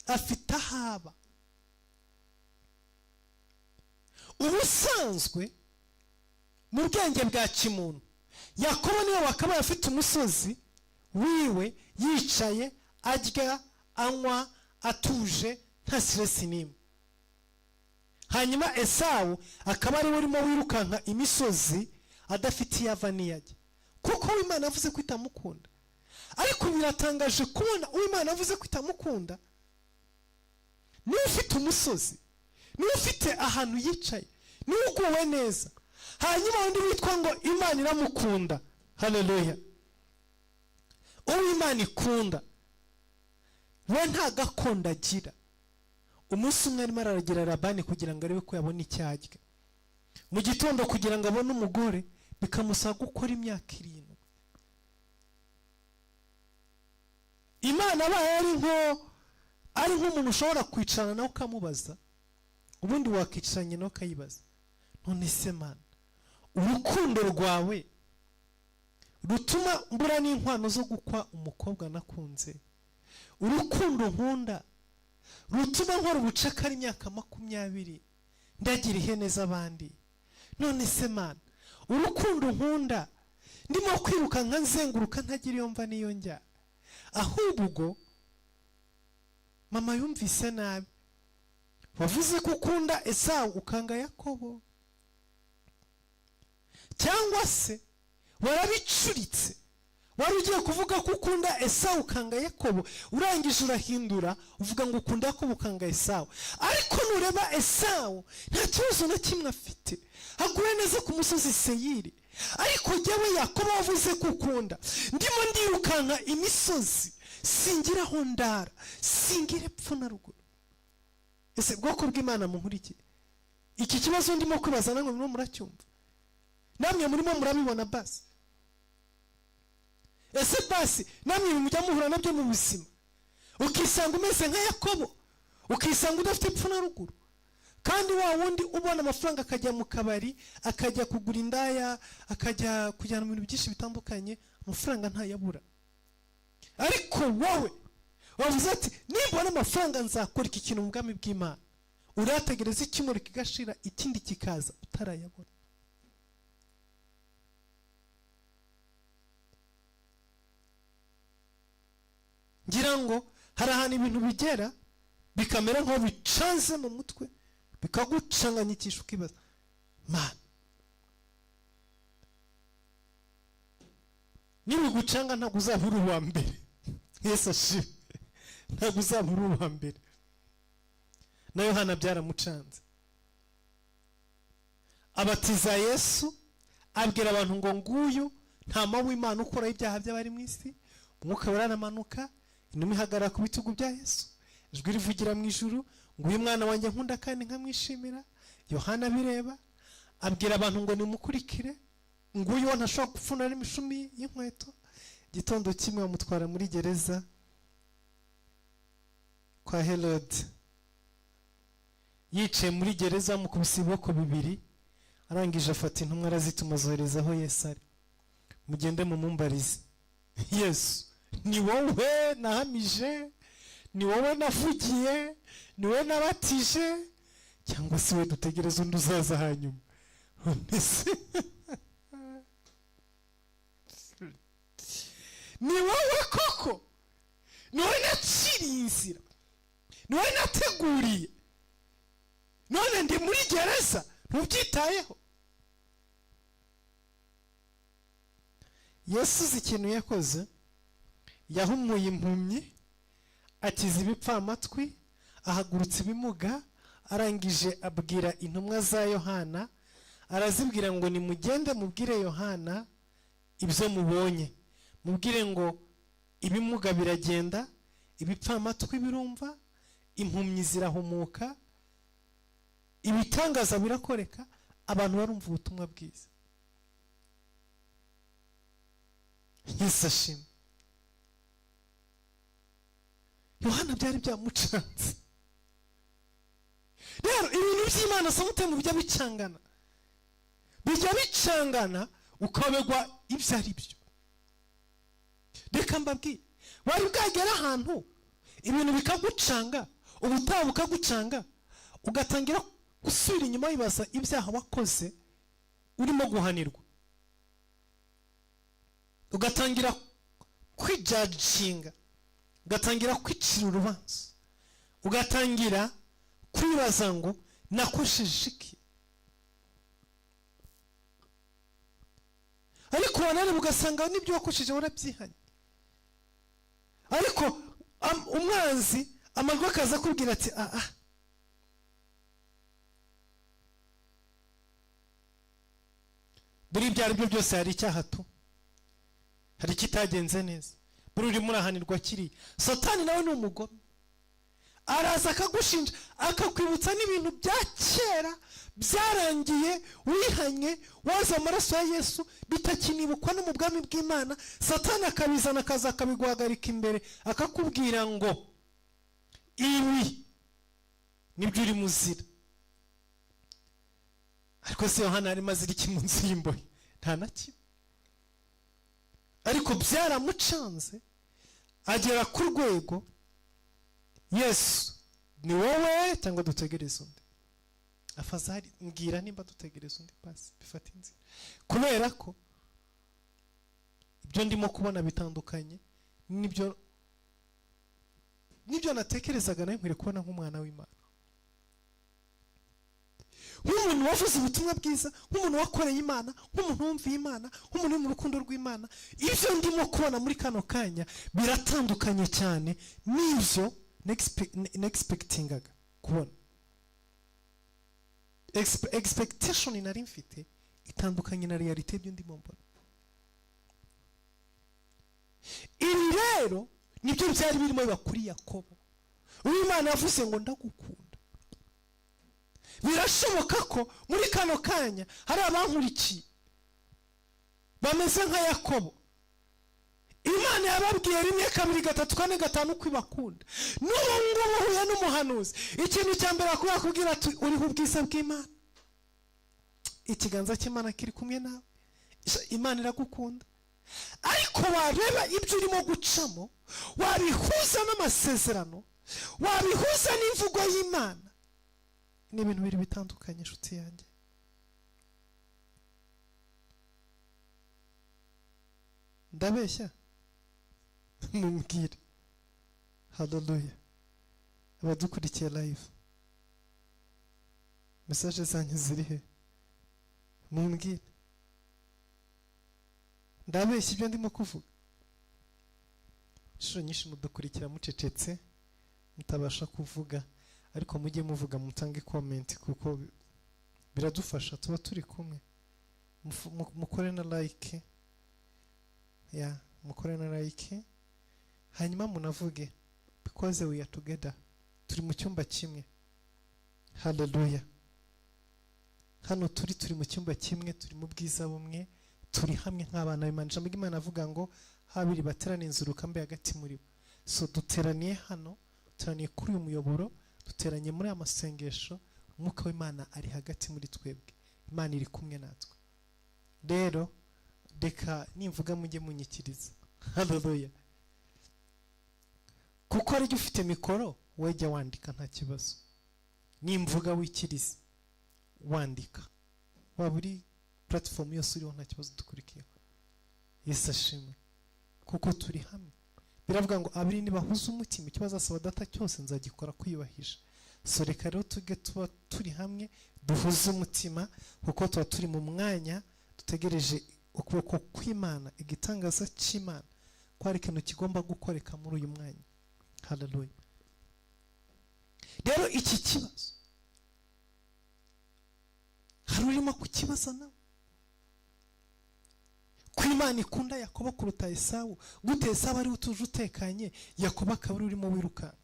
afite ahaba. Ubusanzwe mu bwenge bwa kimuntu, Yakobo niwe wakabaye afite umusozi wiwe, yicaye, arya, anywa, atuje, nta stress n'imwe, hanyuma Esawu akaba ariwe urimo wirukanka imisozi, adafite iyo ava n'iyo ajya, kuko Uwimana yavuze ko itamukunda. Ariko biratangaje kubona Uwimana yavuze ko itamukunda niba ufite umusozi, niba ufite ahantu yicaye, niba uguwe neza, hanyuma undi witwa ngo Imana iramukunda, haleluya, uwo Imana ikunda we nta gakondo agira. Umunsi umwe arimo araragira Labani kugira ngo arebe ko yabona icyo arya mu gitondo, kugira ngo abone umugore bikamusaba gukora imyaka 7. Imana abaye ari nk'umuntu ushobora kwicarana nawe ukamubaza, ubundi wakicaranye nawe ukayibaza: "None se Mana, urukundo rwawe rutuma mbura n'inkwano zo gukwa umukobwa nakunze, urukundo nkunda rutuma nkora ubucakara imyaka 20 ndagira ihene z'abandi, none se Mana, urukundo nkunda ndimo kwiruka nkazenguruka ntagira iyo mva n'iyo njya, ahubwo mama yumvise nabi, wavuze ko ukunda Esawu ukanga Yakobo, cyangwa se warabicuritse, wari ugiye kuvuga ko ukunda Esawu ukanga Yakobo, urangije urahindura uvuga ngo ukunda Yakobo ukanga Esawu. Ariko nureba Esawu nta kibazo na kimwe afite, aguwe neza ku musozi Seyiri, ariko jyewe Yakobo wavuze ko ukunda, ndimo ndirukanka imisozi, singira aho ndara, singira epfo na ruguru." Ese bwoko bw'Imana munkurikiye, iki kibazo ndimo kwibaza namwe murimo muracyumva, namwe murimo murabibona? Basi ese basi namwe mujya muhura nabyo mu buzima, ukisanga umeze nka Yakobo, ukisanga udafite epfo na ruguru, kandi wa wundi ubona amafaranga akajya mu kabari, akajya kugura indaya, akajya kujyana mu bintu byinshi bitandukanye, amafaranga ntayabura, ariko wowe wavuze ati nimbona amafaranga nzakora iki kintu mu bwami bw'Imana, urategereza icyumweru kigashira, ikindi kikaza utarayabona. Ngira ngo hari ahantu ibintu bigera bikamera nk'aho bicanze mu mutwe, bikagucanganyikisha, ukibaza Mana, nibigucanga ntabwo uzaba uri uwa mbere. Yesu ashimwe, ntabwo uzaba uri uwa mbere. Na Yohana byaramucanze. Abatiza Yesu, abwira abantu ngo: "Nguyu ntama w'Imana ukuraho ibyaha by'abari mu isi." Umwuka wararamanuka, inuma ihagarara ku bitugu bya Yesu, ijwi rivugira mu ijuru ngo: "Uyu mwana wanjye nkunda kandi nkamwishimira." Yohana abireba, abwira abantu ngo: "Nimukurikire, nguyu uwo ntashobora gupfuna n'imishumi y'inkweto." Igitondo kimwe bamutwara muri gereza kwa Herode. Yicaye muri gereza, bamukubise ibiboko bibiri. Arangije afata intumwa, arazituma, azohereza aho Yesu ari: "Mugende mumumbarize, Yesu, ni wowe nahamije, ni wowe navugiye, ni wowe nabatije, cyangwa se we dutegereze undi uzaza hanyuma?" Mbese ni wowe koko? Ni wowe naciriye inzira, ni wowe nateguriye, none ndi muri gereza, ntubyitayeho? Yesu uzi ikintu yakoze? Yahumuye impumyi, akiza ibipfamatwi, ahagurutsa ibimuga. Arangije abwira intumwa za Yohana, arazibwira ngo: "Nimugende mubwire Yohana ibyo mubonye, mubwire ngo ibimuga biragenda, ibipfamatwi birumva, impumyi zirahumuka, ibitangaza birakoreka, abantu barumva ubutumwa bwiza." Yesu ashimwe. Yohana byari byamucanze. Rero ibintu by'Imana sometimes bijya bicangana, bijya bicangana, ukayoberwa ibyo ari byo. Reka mbabwire, wari bwagera ahantu ibintu bikagucanga, ubutaha bukagucanga, ugatangira gusubira inyuma wibaza ibyaha wakoze urimo guhanirwa, ugatangira kwijudginga, ugatangira kwicira urubanza, ugatangira kwibaza ngo: "Nakosheje iki?" Ariko wanareba ugasanga n'ibyo wakosheje warabyihanye, ariko umwanzi amajwi akaza akubwira ati: "Ah, buri ibyo ari byo byose hari icyaha tu, hari ikitagenze neza, buri urimo urahanirwa kiriya." Satani nawe ni umugome, araza akagushinja, akakwibutsa n'ibintu bya kera byarangiye, wihanye, waza amaraso ya Yesu, bitakinibukwa no mu bwami bw'Imana. Satani akabizana, akaza akabiguhagarika imbere, akakubwira ngo: "Ibi nibyo uri muzira." Ariko se Yohana arimo azira iki mu nzu y'imbohe? Nta na kimwe. Ariko byaramucanze, agera ku rwego: "Yesu, ni wowe cyangwa dutegereze undi? Afazari, mbwira nimba dutegereza undi, basi bifata inzira, kubera ko ibyo ndimo kubona bitandukanye n'ibyo natekerezaga nawe nkwiriye kubona nk'umwana w'Imana, nk'umuntu wavuze ubutumwa bwiza, nk'umuntu wakoreye Imana, nk'umuntu wumviye Imana, nk'umuntu uri mu rukundo rw'Imana. Ibyo ndimo kubona muri kano kanya biratandukanye cyane n'ibyo nexpectingaga kubona. Expectation nari mfite itandukanye na reality y'ibyo ndimo mbona." Ibi rero nibyo byari birimo biba kuri Yakobo. Uwimana yavuze ngo: "Ndagukunda." Birashoboka ko muri kano kanya hari abankurikiye bameze nka Yakobo. Imana yababwiye rimwe, kabiri, gatatu, kane, gatanu uko ibakunda. N'ubu ngubu uhuye n'umuhanuzi, ikintu cya mbere akubwira ati: "Uriho ubwiza bw'Imana, ikiganza cy'Imana kiri kumwe nawe, Imana iragukunda." Ariko wareba ibyo urimo gucamo, wabihuza n'amasezerano, wabihuza n'imvugo y'Imana, ni ibintu bibiri bitandukanye, inshuti yanjye. Ndabeshya? Mumbwire. Haleluya. Abadukurikiye live, message zanyu ziri he? Mumbwire, ndabeshya ibyo ndimo kuvuga? Inshuro nyinshi mudukurikira mucecetse, mutabasha kuvuga, Ariko mujye muvuga, mutange comment, kuko biradufasha, tuba turi kumwe. Mukore na like ya, mukore na like, hanyuma munavuge, because we are together, turi mu cyumba kimwe. Haleluya! Hano turi mu cyumba kimwe, turi mu bwiza bumwe, turi hamwe nk'abana b'Imana. Ijambo ry'Imana avuga ngo habiri bateraniye inzuruka mbe hagati muri bo. So duteraniye hano, duteraniye kuri uyu muyoboro, duteranye muri aya masengesho. Umwuka w'Imana ari hagati muri twebwe, Imana iri kumwe natwe. Rero reka nimvuga mujye munyikiriza. Haleluya! Kuko aribyo, ufite mikoro wejya wandika, nta kibazo. Nimvuga wikirize wandika, waba uri platform yose uriho, nta kibazo, dukurikiyeho. Yesu ashimwe, kuko turi hamwe. Biravuga ngo abiri nibahuza umutima, icyo bazasaba Data cyose nzagikora kwiyubahisha. So reka rero tujye tuba turi hamwe, duhuze umutima, kuko tuba turi mu mwanya dutegereje ukuboko kw'Imana, igitangaza cy'Imana, ko hari ikintu kigomba gukoreka muri uyu mwanya. Haleluya! Rero iki kibazo hari urimo kukibaza nawe, ko Imana ikunda Yakobo kuruta Esawu. Gute Esawu ari utuje utekanye, Yakobo akaba ari urimo wirukanka,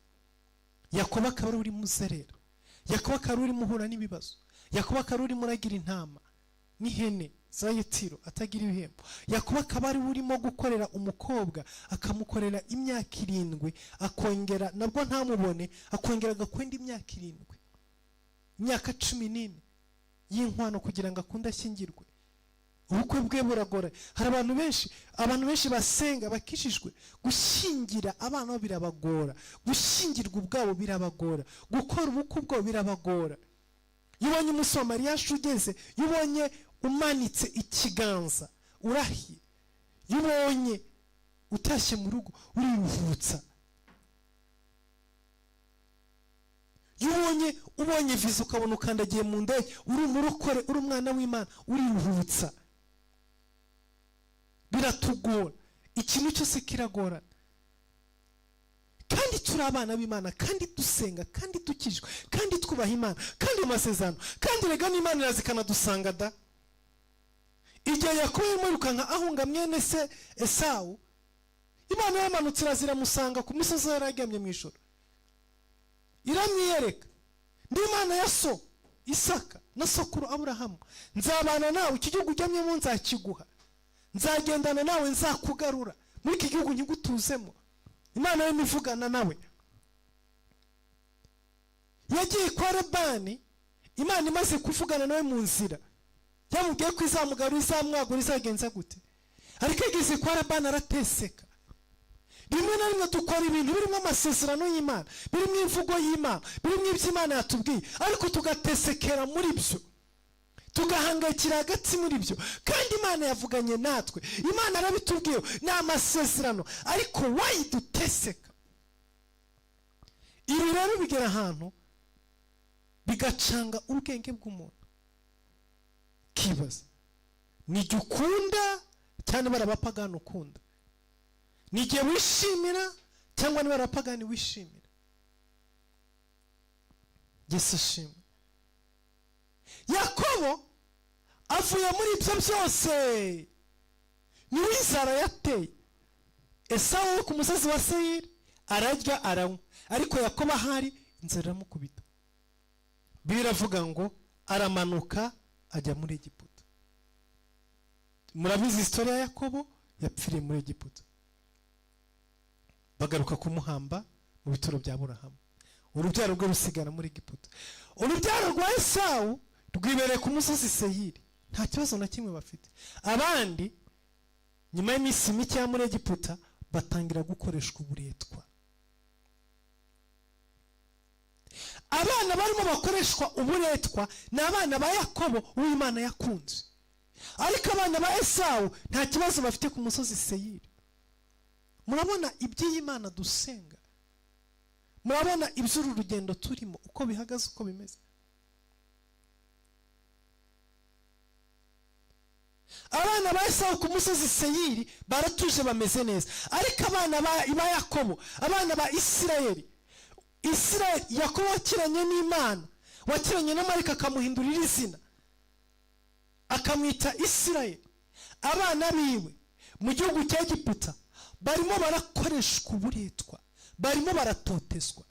Yakobo akaba ari urimo uzerera, Yakobo akaba ari urimo uhura n'ibibazo, Yakobo akaba ari urimo uragira intama n'ihene za Yetiro atagira ibihembo, Yakobo akaba ari urimo gukorera umukobwa, akamukorera imyaka 7, akongera nabwo ntamubone, akongera agakwenda imyaka 7, imyaka 14 y'inkwano kugira ngo akunde ashyingirwe? Ubukwe bwe buragora. Hari abantu benshi basenga, bakijijwe, gushyingira abana babo birabagora, gushyingirwa ubwabo birabagora, gukora ubukwe ubwabo birabagora. Iyo ubonye umunsi wa mariage ugeze, iyo ubonye umanitse ikiganza urahiye, iyo ubonye utashye mu rugo uriruhutsa, iyo ubonye viza, ukabona ukandagiye mu ndege, uri umurokore, uri umwana w'Imana, uriruhutsa. Biratugora, ikintu cyose kiragorana, kandi turi abana b'Imana, kandi dusenga, kandi dukijwe, kandi twubaha Imana, kandi mu masezerano, kandi rega n'Imana iraza ikanadusanga da. Igihe Yakobo yarimo yirukanka ahunga mwene se Esawu, Imana yamanutse iraza iramusanga ku misozi aho yari aryamye mu ijoro, iramwiyereka: "Ndi Imana ya so Isaka na sokuru Aburahamu. Nzabana nawe, iki gihugu uryamyemo nzakiguha, nzagendana nawe, nzakugarura muri iki gihugu nkigutuzemo." Imana yarimo ivugana nawe. Yagiye kwa Labani, Imana imaze kuvugana nawe mu nzira, yamubwiye ko izamugarura, izamwagura, izagenza gute, ariko igeze kwa Labani arateseka. Rimwe na rimwe dukora ibintu birimo amasezerano y'Imana, birimo imvugo y'Imana, birimo ibyo Imana yatubwiye, ariko tugatesekera muri byo, tugahangayikira hagati muri byo, kandi Imana yavuganye natwe, Imana yarabitubwiye, ni amasezerano, ariko wayiduteseka. Ibi rero bigera ahantu bigacanga ubwenge bw'umuntu, kibaza: ni igihe ukunda cyane bari abapagani ukunda, ni igihe wishimira cyangwa niba ari abapagani wishimira? Yesu ashimwe! Yakobo avuye muri ibyo byose, niwe inzara yateye. Esawu wo ku musozi wa Seyiri ararya, aranywa, ariko Yakobo ahari inzara iramukubita. Biravuga ngo aramanuka ajya muri Egiputa. Murabizi historia ya Yakobo, yapfiriye muri Egiputa, bagaruka kumuhamba mu bituro bya Burahamu. Urubyaro rwe rusigara muri Egiputa. Urubyaro rwa Esawu rwibereye ku musozi Seyiri, nta kibazo na kimwe bafite. Abandi nyuma y'iminsi mike muri Egiputa batangira gukoreshwa uburetwa. Abana barimo bakoreshwa uburetwa ni abana ba Yakobo uw'Imana yakunze, ariko abana ba Esawu nta kibazo bafite ku musozi Seyiri. Murabona iby'iyi Mana dusenga, murabona iby'uru rugendo turimo uko bihagaze, uko bimeze. Abana ba Esawu ku musozi Seyiri baratuje, bameze neza, ariko abana ba Yakobo, abana ba Isirayeli Isirayeli, Yakobo wakiranye n'Imana, wakiranye na marayika akamuhindurira izina akamwita Isirayeli, abana biwe mu gihugu cya Egiputa barimo barakoreshwa uburetwa, barimo baratotezwa.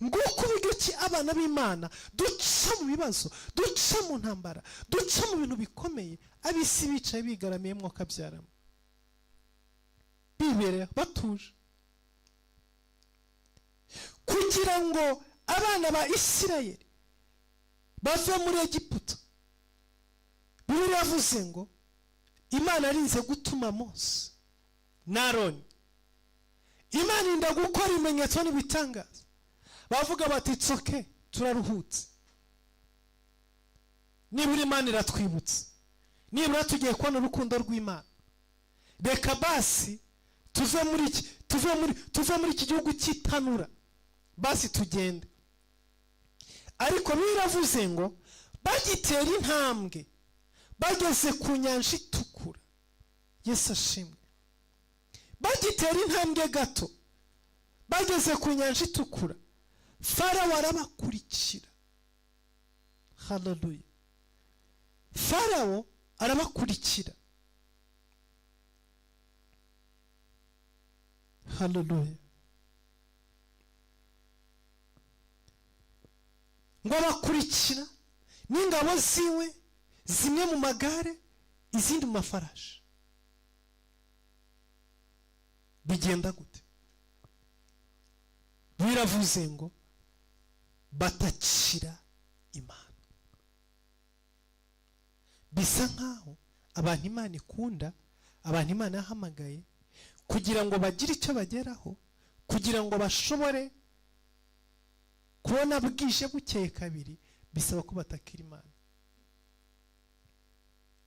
Nguko uburyo ki abana b'Imana duca mu bibazo, duca mu ntambara, duca mu bintu bikomeye, ab'isi bicaye bigaramiye mwokabyaramo, bibereye batuje. Kugira ngo abana ba Isirayeli bave muri Egiputa, Bibiliya yavuze ngo Imana yarinze gutuma Mose na Aroni, Imana inda gukora ibimenyetso n'ibitangaza, bavuga bati it's okay, turaruhutse, nibura Imana iratwibutse, nibura tugiye kubona urukundo rw'Imana, reka basi tuve muri iki, tuve muri iki gihugu cy'itanura, basi tugende. Ariko biravuze ngo bagitera intambwe bageze ku nyanja itukura, Yesu ashimwe, bagitera intambwe gato bageze ku nyanja itukura, Farawo arabakurikira. Haleluya! Farawo arabakurikira. Haleluya! Ngo abakurikira n'ingabo ziwe, zimwe mu magare, izindi mu mafarashi. Bigenda gute? Biravuze ngo batakira Imana. Bisa nkaho abantu Imana ikunda, abantu Imana yahamagaye kugira ngo bagire icyo bageraho, kugira ngo bashobore kubona bwije bukeye kabiri, bisaba ko batakira Imana,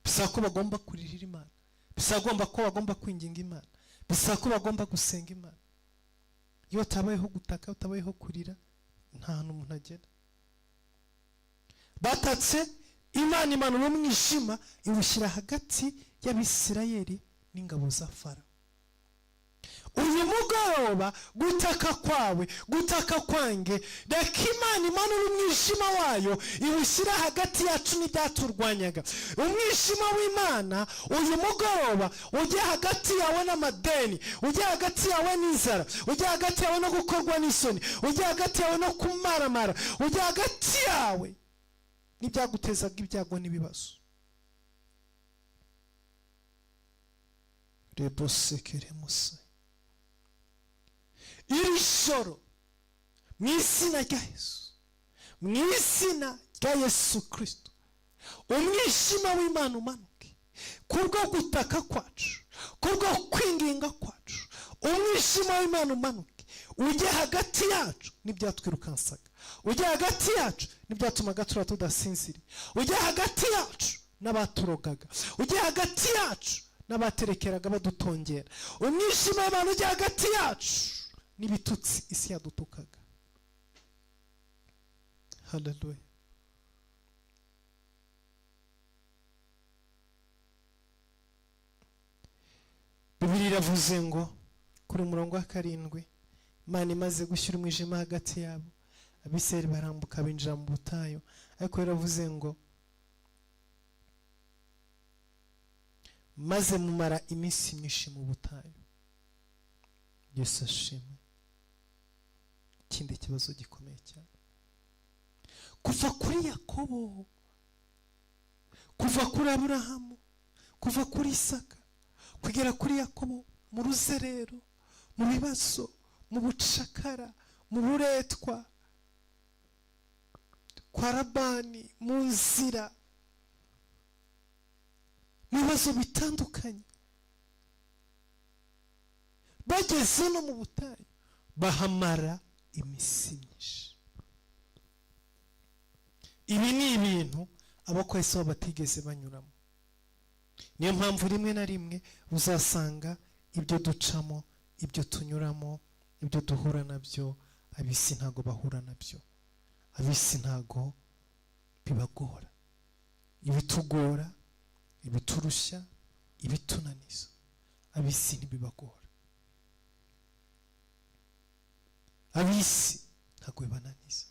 bisaba ko bagomba kuririra Imana, bisaba ko bagomba kwinginga Imana, bisaba ko bagomba gusenga Imana. Iyo utabayeho gutaka, utabayeho kurira, nta hantu umuntu agera. Batatse Imana, imanura umwijima iwushyira hagati y'Abisirayeli n'ingabo za Farawo. Uyu mugoroba gutaka kwawe, gutaka kwange, reka Imana imanura umwijima wayo iwushyira hagati yacu n'ibyaturwanyaga. Umwijima w'Imana uyu mugoroba ujye hagati yawe n'amadeni, ujye hagati yawe n'inzara, ujye hagati yawe no gukorwa n'isoni, ujye hagati yawe no kumaramara, ujye hagati yawe n'ibyagutezaga ibyago n'ibibazo. Rebosekeremuse. Iri joro mu izina rya Yesu, mu izina rya Yesu Kristo, umwijima w'Imana umanuke kubwo gutaka kwacu, kubwo kwinginga kwacu. Umwijima w'Imana umanuke ujye hagati yacu n'ibyatwirukansaga, ujye hagati yacu n'ibyatumaga tura tudasinzira, ujye hagati yacu n'abaturogaga, ujye hagati yacu n'abaterekeraga badutongera. Umwijima w'Imana ujye hagati yacu n'ibitutsi isi yadutukaga. Haleluya! Bibiliya iravuze ngo kuri umurongo wa 7, Imana imaze gushyira umwijima hagati yabo, Abisirayeli barambuka binjira mu butayu. Ariko yaravuze ngo maze mumara iminsi myinshi mu butayu. Yesu ashimwe. Ikindi kibazo gikomeye cyane, kuva kuri Yakobo, kuva kuri Aburahamu, kuva kuri Isaka kugera kuri Yakobo, mu ruzerero, mu bibazo, mu bucakara, mu buretwa kwa Labani, mu nzira, mu bibazo bitandukanye, bageze no mu butayu bahamara iminsi myinshi. Ibi ni ibintu abakozi batigeze banyuramo. Niyo mpamvu rimwe na rimwe uzasanga ibyo ducamo, ibyo tunyuramo, ibyo duhura nabyo, ab'isi ntago bahura nabyo, ab'isi ntago bibagora. Ibitugora, ibiturushya, ibitunaniza, ab'isi ntibibagora. Ab'isi Ntabwo bibananiza.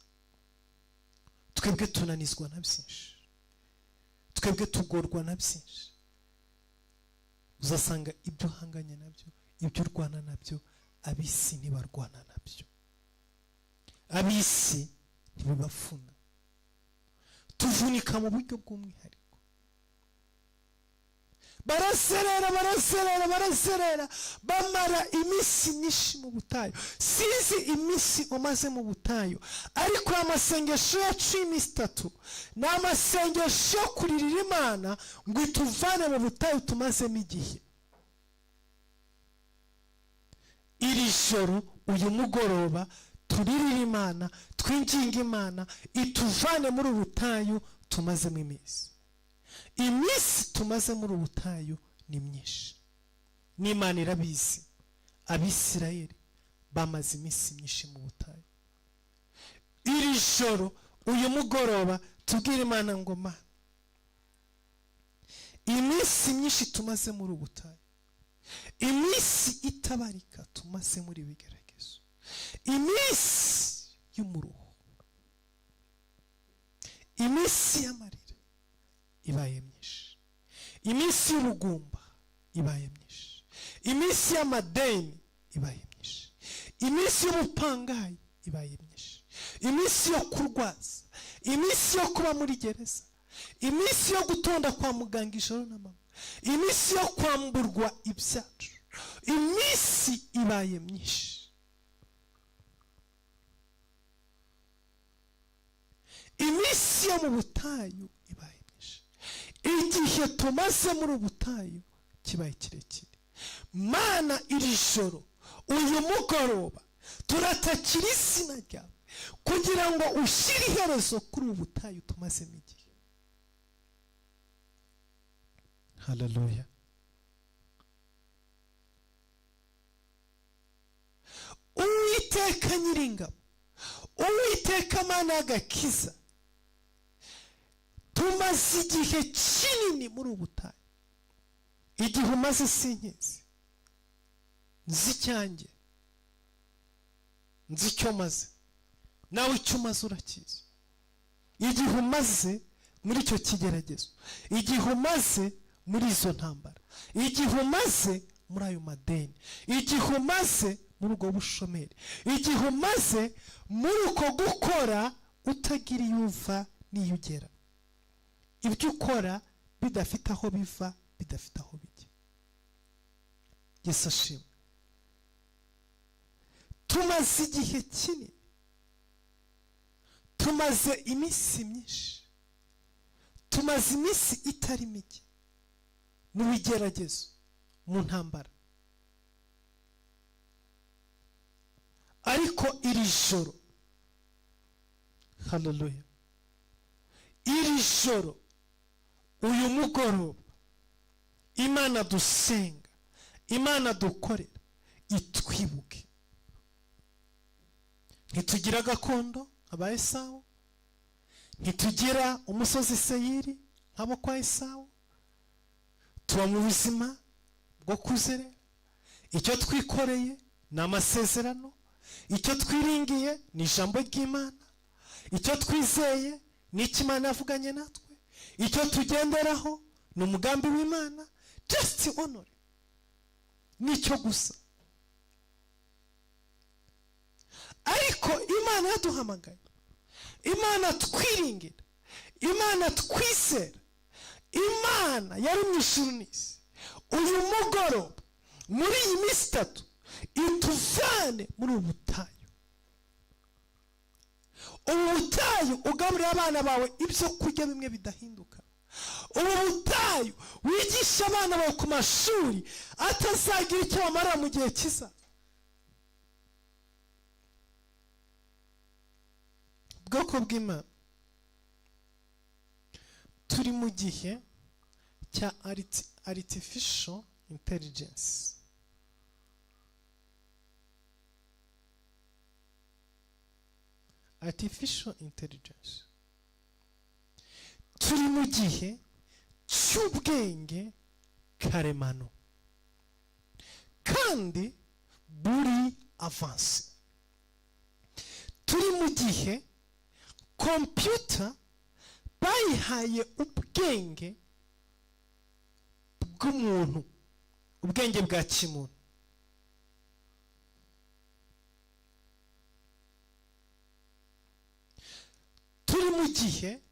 Twebwe tunanizwa na byinshi, twebwe tugorwa na byinshi. Uzasanga ibyo uhanganye nabyo, ibyo urwana nabyo, ab'isi ntibarwana nabyo, ab'isi ntibibafuna. Tuvunika mu buryo bw'umwihariko. Baraserera, baraserera, baraserera, bamara iminsi myinshi mu butayu. Sinzi iminsi umaze mu butayu, ariko aya masengesho yacu y'iminsi 3 ni amasengesho yo kuririra Imana ngo ituvane mu butayu tumazemo igihe. Iri joro, uyu mugoroba, turirire Imana, twinginge Imana ituvane muri ubu butayu tumazemo iminsi. Iminsi tumaze muri ubu butayu ni myinshi, n'Imana irabizi. Abisirayeli bamaze iminsi myinshi mu butayu. Iri joro, uyu mugoroba, tubwire Imana ngo: "Mana, iminsi myinshi tumaze muri ubu butayu, iminsi itabarika tumaze muri bigeragezo, iminsi y'umuruho, iminsi y'amarira ibaye myinshi, iminsi y'ubugumba ibaye myinshi, iminsi y'amadeni ibaye myinshi, iminsi y'ubupangayi ibaye myinshi, iminsi yo kurwaza, iminsi yo kuba muri gereza, iminsi yo gutonda kwa muganga ijoro n'amanywa, iminsi yo kwamburwa ibyacu, iminsi ibaye myinshi, iminsi yo mu butayu ibaye myinshi, igihe tumaze muri ubutayu kibaye kirekire. Mana, iri joro, uyu mugoroba, turatakira izina ryawe kugira ngo ushyire iherezo kuri ubu butayu tumazemo igihe." Haleluya! Uwiteka Nyiringabo, Uwiteka Mana y'agakiza, tumaze igihe kinini muri ubu butayu. Igihe umaze sinkizi, nzi icyanjye, nzi icyo maze, nawe icyo umaze urakizi. Igihe umaze muri icyo kigeragezo, igihe umaze muri izo ntambara, igihe umaze muri ayo madeni, igihe umaze muri ubwo bushomeri, igihe umaze muri uko gukora utagira iyo uva n'iyo ugera, ibyo ukora bidafite aho biva, bidafite aho bijya. Yesu ashimwe. Tumaze igihe kinini, tumaze iminsi myinshi, tumaze iminsi itari mike mu bigeragezo, mu ntambara. Ariko iri joro, haleluya, iri joro, uyu mugoroba, Imana dusenga, Imana dukorera itwibuke. Ntitugira gakondo aba Esawu, ntitugira umusozi Seyiri nk'abo kwa Esawu. Tuba mu buzima bwo kuzerera. Icyo twikoreye ni amasezerano, icyo twiringiye ni ijambo ry'Imana, icyo twizeye ni icyo Imana yavuganye natwe, icyo tugenderaho ni umugambi w'Imana. Just honor nicyo gusa. Ariko Imana yaduhamagaye, Imana twiringira, Imana twizera, Imana yari mu ijuru n'isi, uyu mugoroba, muri iyi minsi 3, ituvane muri ubu butayu. Ubu butayu ugaburira abana bawe ibyo kurya bimwe bidahinduka, ubu butayu wigisha abana bawe ku mashuri atazagira icyo bamarira mu gihe kiza. Bwoko bw'Imana, turi mu gihe cya artificial intelligence. Artificial intelligence. Turi mu gihe cy'ubwenge karemano kandi buri avancé. Turi mu gihe cy'ubwenge Turi mu gihe kompiyuta bayihaye ubwenge bw'umuntu, ubwenge bwa kimuntu. Turi mu gihe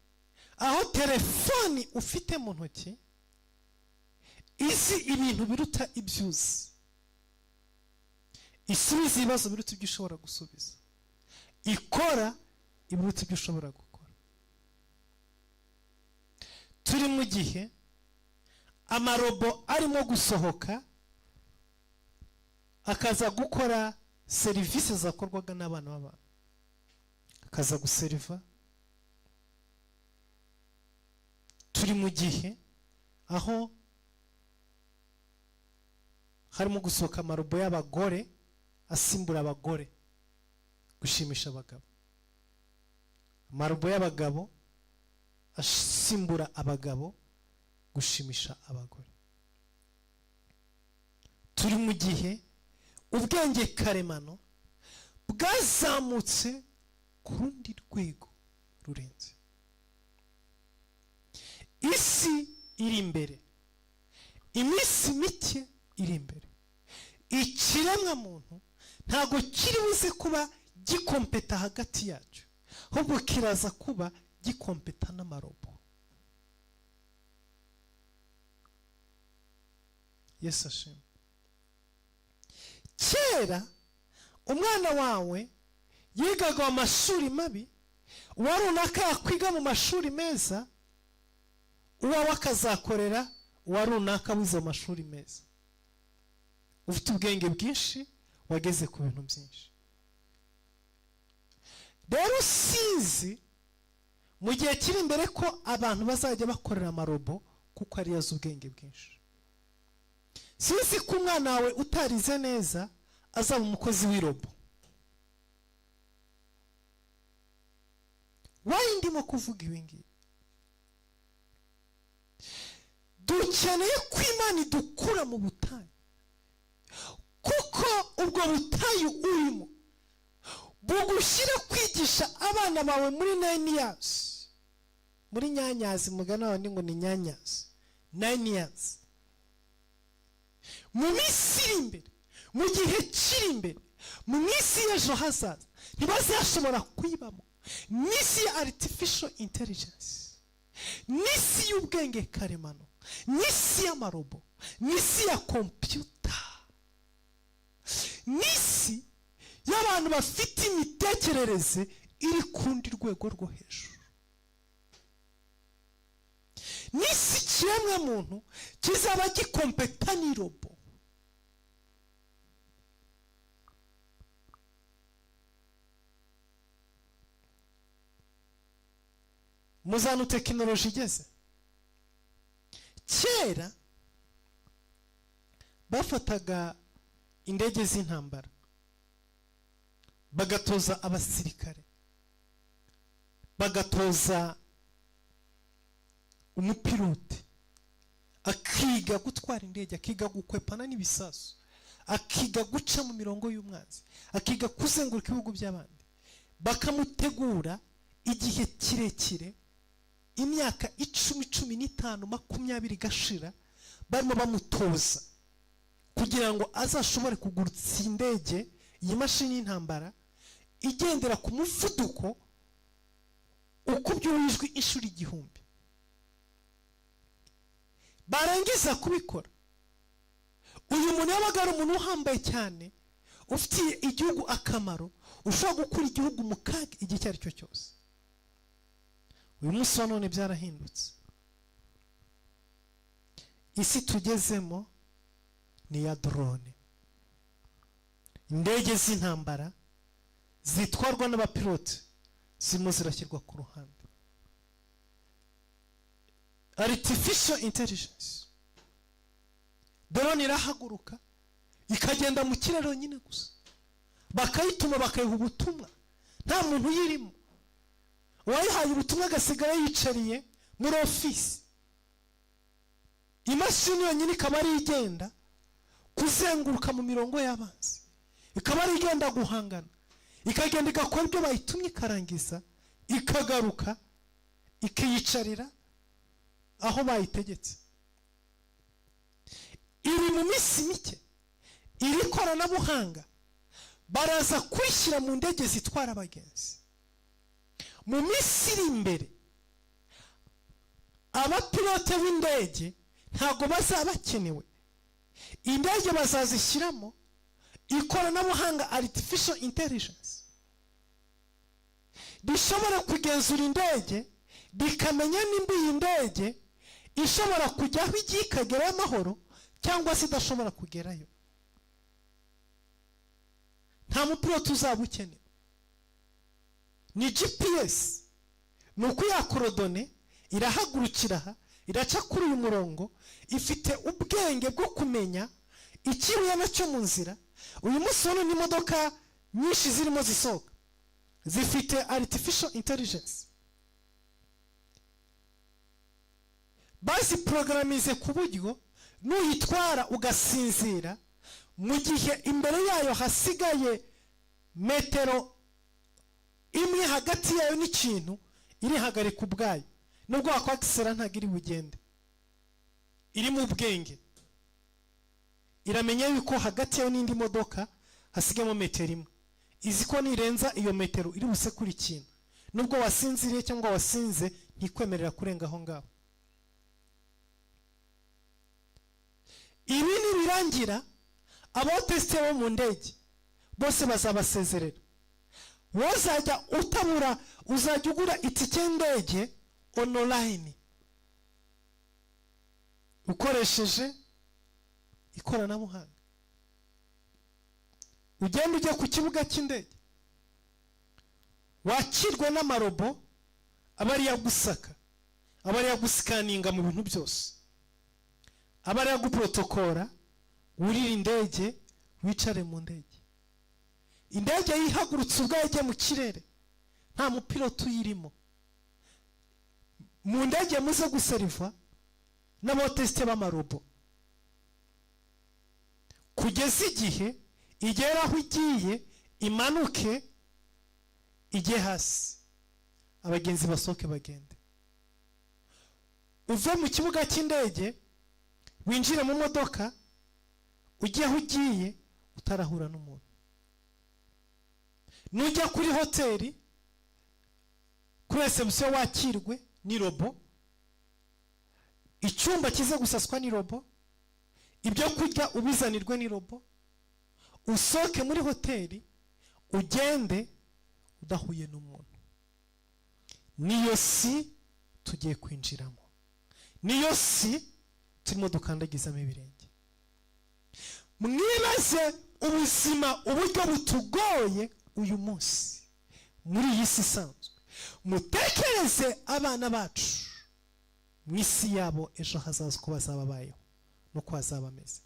aho telefoni ufite mu ntoki izi ibintu biruta ibyo uzi, isubiza ibibazo biruta ibyo ushobora gusubiza, ikora ibiruta ibyo ushobora gukora. Turi mu gihe amarobo arimo gusohoka akaza gukora serivisi zakorwaga n'abana b'abantu, akaza guseriva. Turi mu gihe aho harimo gusohoka amarobo y'abagore asimbura abagore gushimisha abagabo, amarobo y'abagabo asimbura abagabo gushimisha abagore. Turi mu gihe ubwenge karemano bwazamutse ku rundi rwego rurenze. Isi iri imbere, iminsi mike iri imbere, ikiremwa muntu ntabwo kiri buze kuba gikompeta hagati yacyo, ahubwo kiraza kuba gikompeta n'amarobo. Yesu ashimwe. Kera umwana wawe yigaga mu mashuri mabi, uwa runaka yakwiga mu mashuri meza, uwawe akazakorera uwa runaka wize mu mashuri meza, ufite ubwenge bwinshi, wageze ku bintu byinshi. Rero sinzi mu gihe kiri imbere ko abantu bazajya bakorera amarobo kuko ariyo azi ubwenge bwinshi. Sinzi ko umwana wawe utarize neza azaba umukozi w'irobo. Wayi ndimo kuvuga ibi ngibi? Dukeneye ko Imana idukura mu butayu, kuko ubwo butayu urimo bugushyira kwigisha abana bawe muri 9 years, muri nyanyazi, mugana wawe ngo ni nyanyazi, 9 years. Mu minsi iri imbere, mu gihe kiri imbere, mu minsi y'ejo hazaza ntibazashobora kuyibamo. N'isi ya artificial intelligence, n'isi y'ubwenge karemano, n'isi y'amarobo, n'isi ya kompiyuta, n'isi y'abantu bafite imitekerereze iri ku rundi rwego rwo hejuru, n'isi ikiremwa muntu kizaba gikompeta n'irobo. Muzana tekinoloji igeze. Kera bafataga indege z'intambara bagatoza abasirikare, bagatoza umupilote akiga gutwara indege, akiga gukwepana n'ibisasu, akiga guca mu mirongo y'umwanzi, akiga kuzenguruka ibihugu by'abandi, bakamutegura igihe kirekire, imyaka 10, 15, 20 igashira barimo bamutoza kugira ngo azashobore kugurutsa indege, iyi mashini y'intambara igendera ku muvuduko ukubye uw'ijwi inshuro 1000. Barangiza kubikora, uyu muntu yabaga ari umuntu uhambaye cyane, ufitiye igihugu akamaro, ushobora gukura igihugu mu kaga igihe icyo ari cyo cyose. Uyu munsi wa none byarahindutse. Isi tugezemo ni iya drone, indege z'intambara zitwarwa n'abapilote zirimo zirashyirwa ku ruhande. Artificial intelligence, drone irahaguruka ikagenda mu kirere yonyine gusa, bakayituma bakayiha ubutumwa, nta muntu uyirimo. Uwayihaye ubutumwa agasigara yiyicariye muri ofisi, imashini yonyine ikaba ari igenda kuzenguruka mu mirongo y'abanzi, ikaba ari igenda guhangana, Ikagenda igakora ibyo bayitumye, ikarangiza, ikagaruka, ikiyicarira aho bayitegetse. Iri mu minsi mike, iri koranabuhanga baraza kwishyira mu ndege zitwara abagenzi. Mu minsi iri imbere, abapilote b'indege ntabwo bazaba bakenewe. Indege bazazishyiramo ikoranabuhanga, artificial intelligence, rishobora kugenzura indege, rikamenya nimba iyi ndege ishobora kujya aho igiye ikagerayo amahoro cyangwa se idashobora kugerayo. Nta mupilote uzaba ukenewe, ni GPS. Ni uko ya coordonnées irahagurukira aha, iraca kuri uyu murongo, ifite ubwenge bwo kumenya ikibuye nacyo mu nzira. Uyu munsi ubona n'imodoka nyinshi zirimo zisohoka zifite artificial intelligence, baziporogaraminze ku buryo nuyitwara ugasinzira, mu gihe imbere yayo hasigaye metero 1 hagati yayo n'ikintu, irihagarika ubwayo. Nubwo wakwagisera ntabwo iri bugende. Iri mu bwenge, iramenya yuko hagati yayo n'indi modoka hasigayemo metero 1. Izi ko nirenza iyo metero iri busekure ikintu. Nubwo wasinziriye cyangwa wasinze, ntikwemerera kurenga aho ngaho. Ibi nibirangira, aba hôtesses bo mu ndege bose bazabasezerera. Wowe uzajya utabura, uzajya ugura itike y'indege online ukoresheje ikoranabuhanga. Ugenda ujya ku kibuga cy'indege, wakirwe n'amarobo aba ari gusaka, aba ari gusikaninga mu bintu byose, aba ari guprotokora. Wurire indege, wicare mu ndege. Indege yihagurutse ubwayo ijya mu kirere, nta mupilote uyirimo. Mu ndege muze guseriva n'aba hôtesses b'amarobo kugeza igihe igera aho igiye, imanuke ijye hasi, abagenzi basohoke bagende. Uve mu kibuga cy'indege, winjire mu modoka, ujye aho ugiye utarahura n'umuntu. Nujya kuri hoteli, kuri réception wakirwe ni robot, icyumba kize gusaswa ni robot, ibyo kurya ubizanirwe ni robot. Usohoke muri hoteli ugende udahuye n'umuntu. Niyo si tugiye kwinjiramo, niyo si turimo dukandagizamo ibirenge. Mwibaze ubuzima uburyo butugoye uyu munsi muri iyi si isanzwe. Mutekereze abana bacu mu isi yabo ejo hazaza, uko bazaba babayeho n'uko bazaba bameze.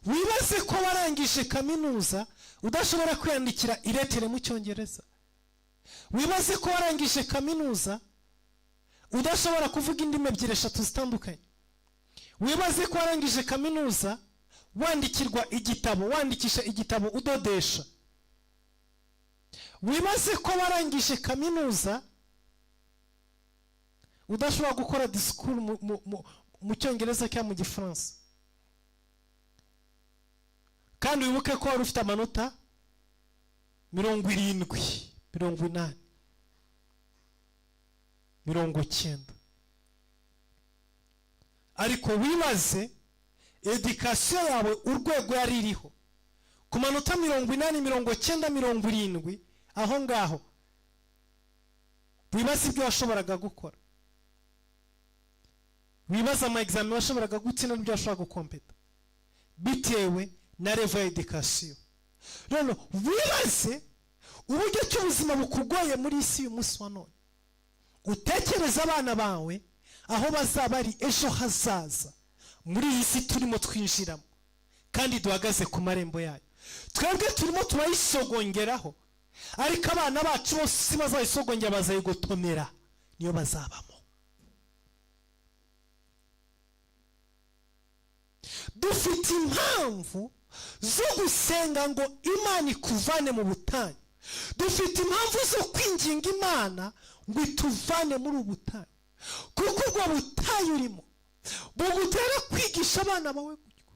Wibaze ko warangije kaminuza udashobora kwiyandikira iretere mu Cyongereza. Wibaze ko warangije kaminuza udashobora kuvuga indimi ebyiri, eshatu zitandukanye. Wibaze ko warangije kaminuza wandikirwa igitabo, wandikisha igitabo, udodesha. Wibaze ko warangije kaminuza udashobora gukora disikuru mu Cyongereza cyangwa mu Gifaransa. Kandi wibuke ko wari ufite amanota 70, 80, 90. Ariko wibaze éducation yawe urwego yari iriho ku manota 80, 90, 70 aho ngaho. Wibaze ibyo washoboraga gukora, wibaze ama examen washoboraga gutsinda n'ibyo washoboraga gukompeta bitewe na level ya éducation. Rero wibaze uburyo ki ubuzima bukugoye muri isi y'uyu munsi wa none. Utekereze abana bawe aho bazaba bari ejo hazaza muri iyi si turimo twinjiramo kandi duhagaze ku marembo yayo. Twebwe turimo turayisogongeraho, ariko abana bacu bose si bazayisogongera, bazayigotomera, niyo bazabamo. Dufite impamvu. zo gusenga ngo Imana ikuvane mu butayu. Dufite impamvu zo kwinginga Imana ngo ituvane muri ubu butayu, kuko ubwo butayu urimo bugutera kwigisha abana bawe gutyo,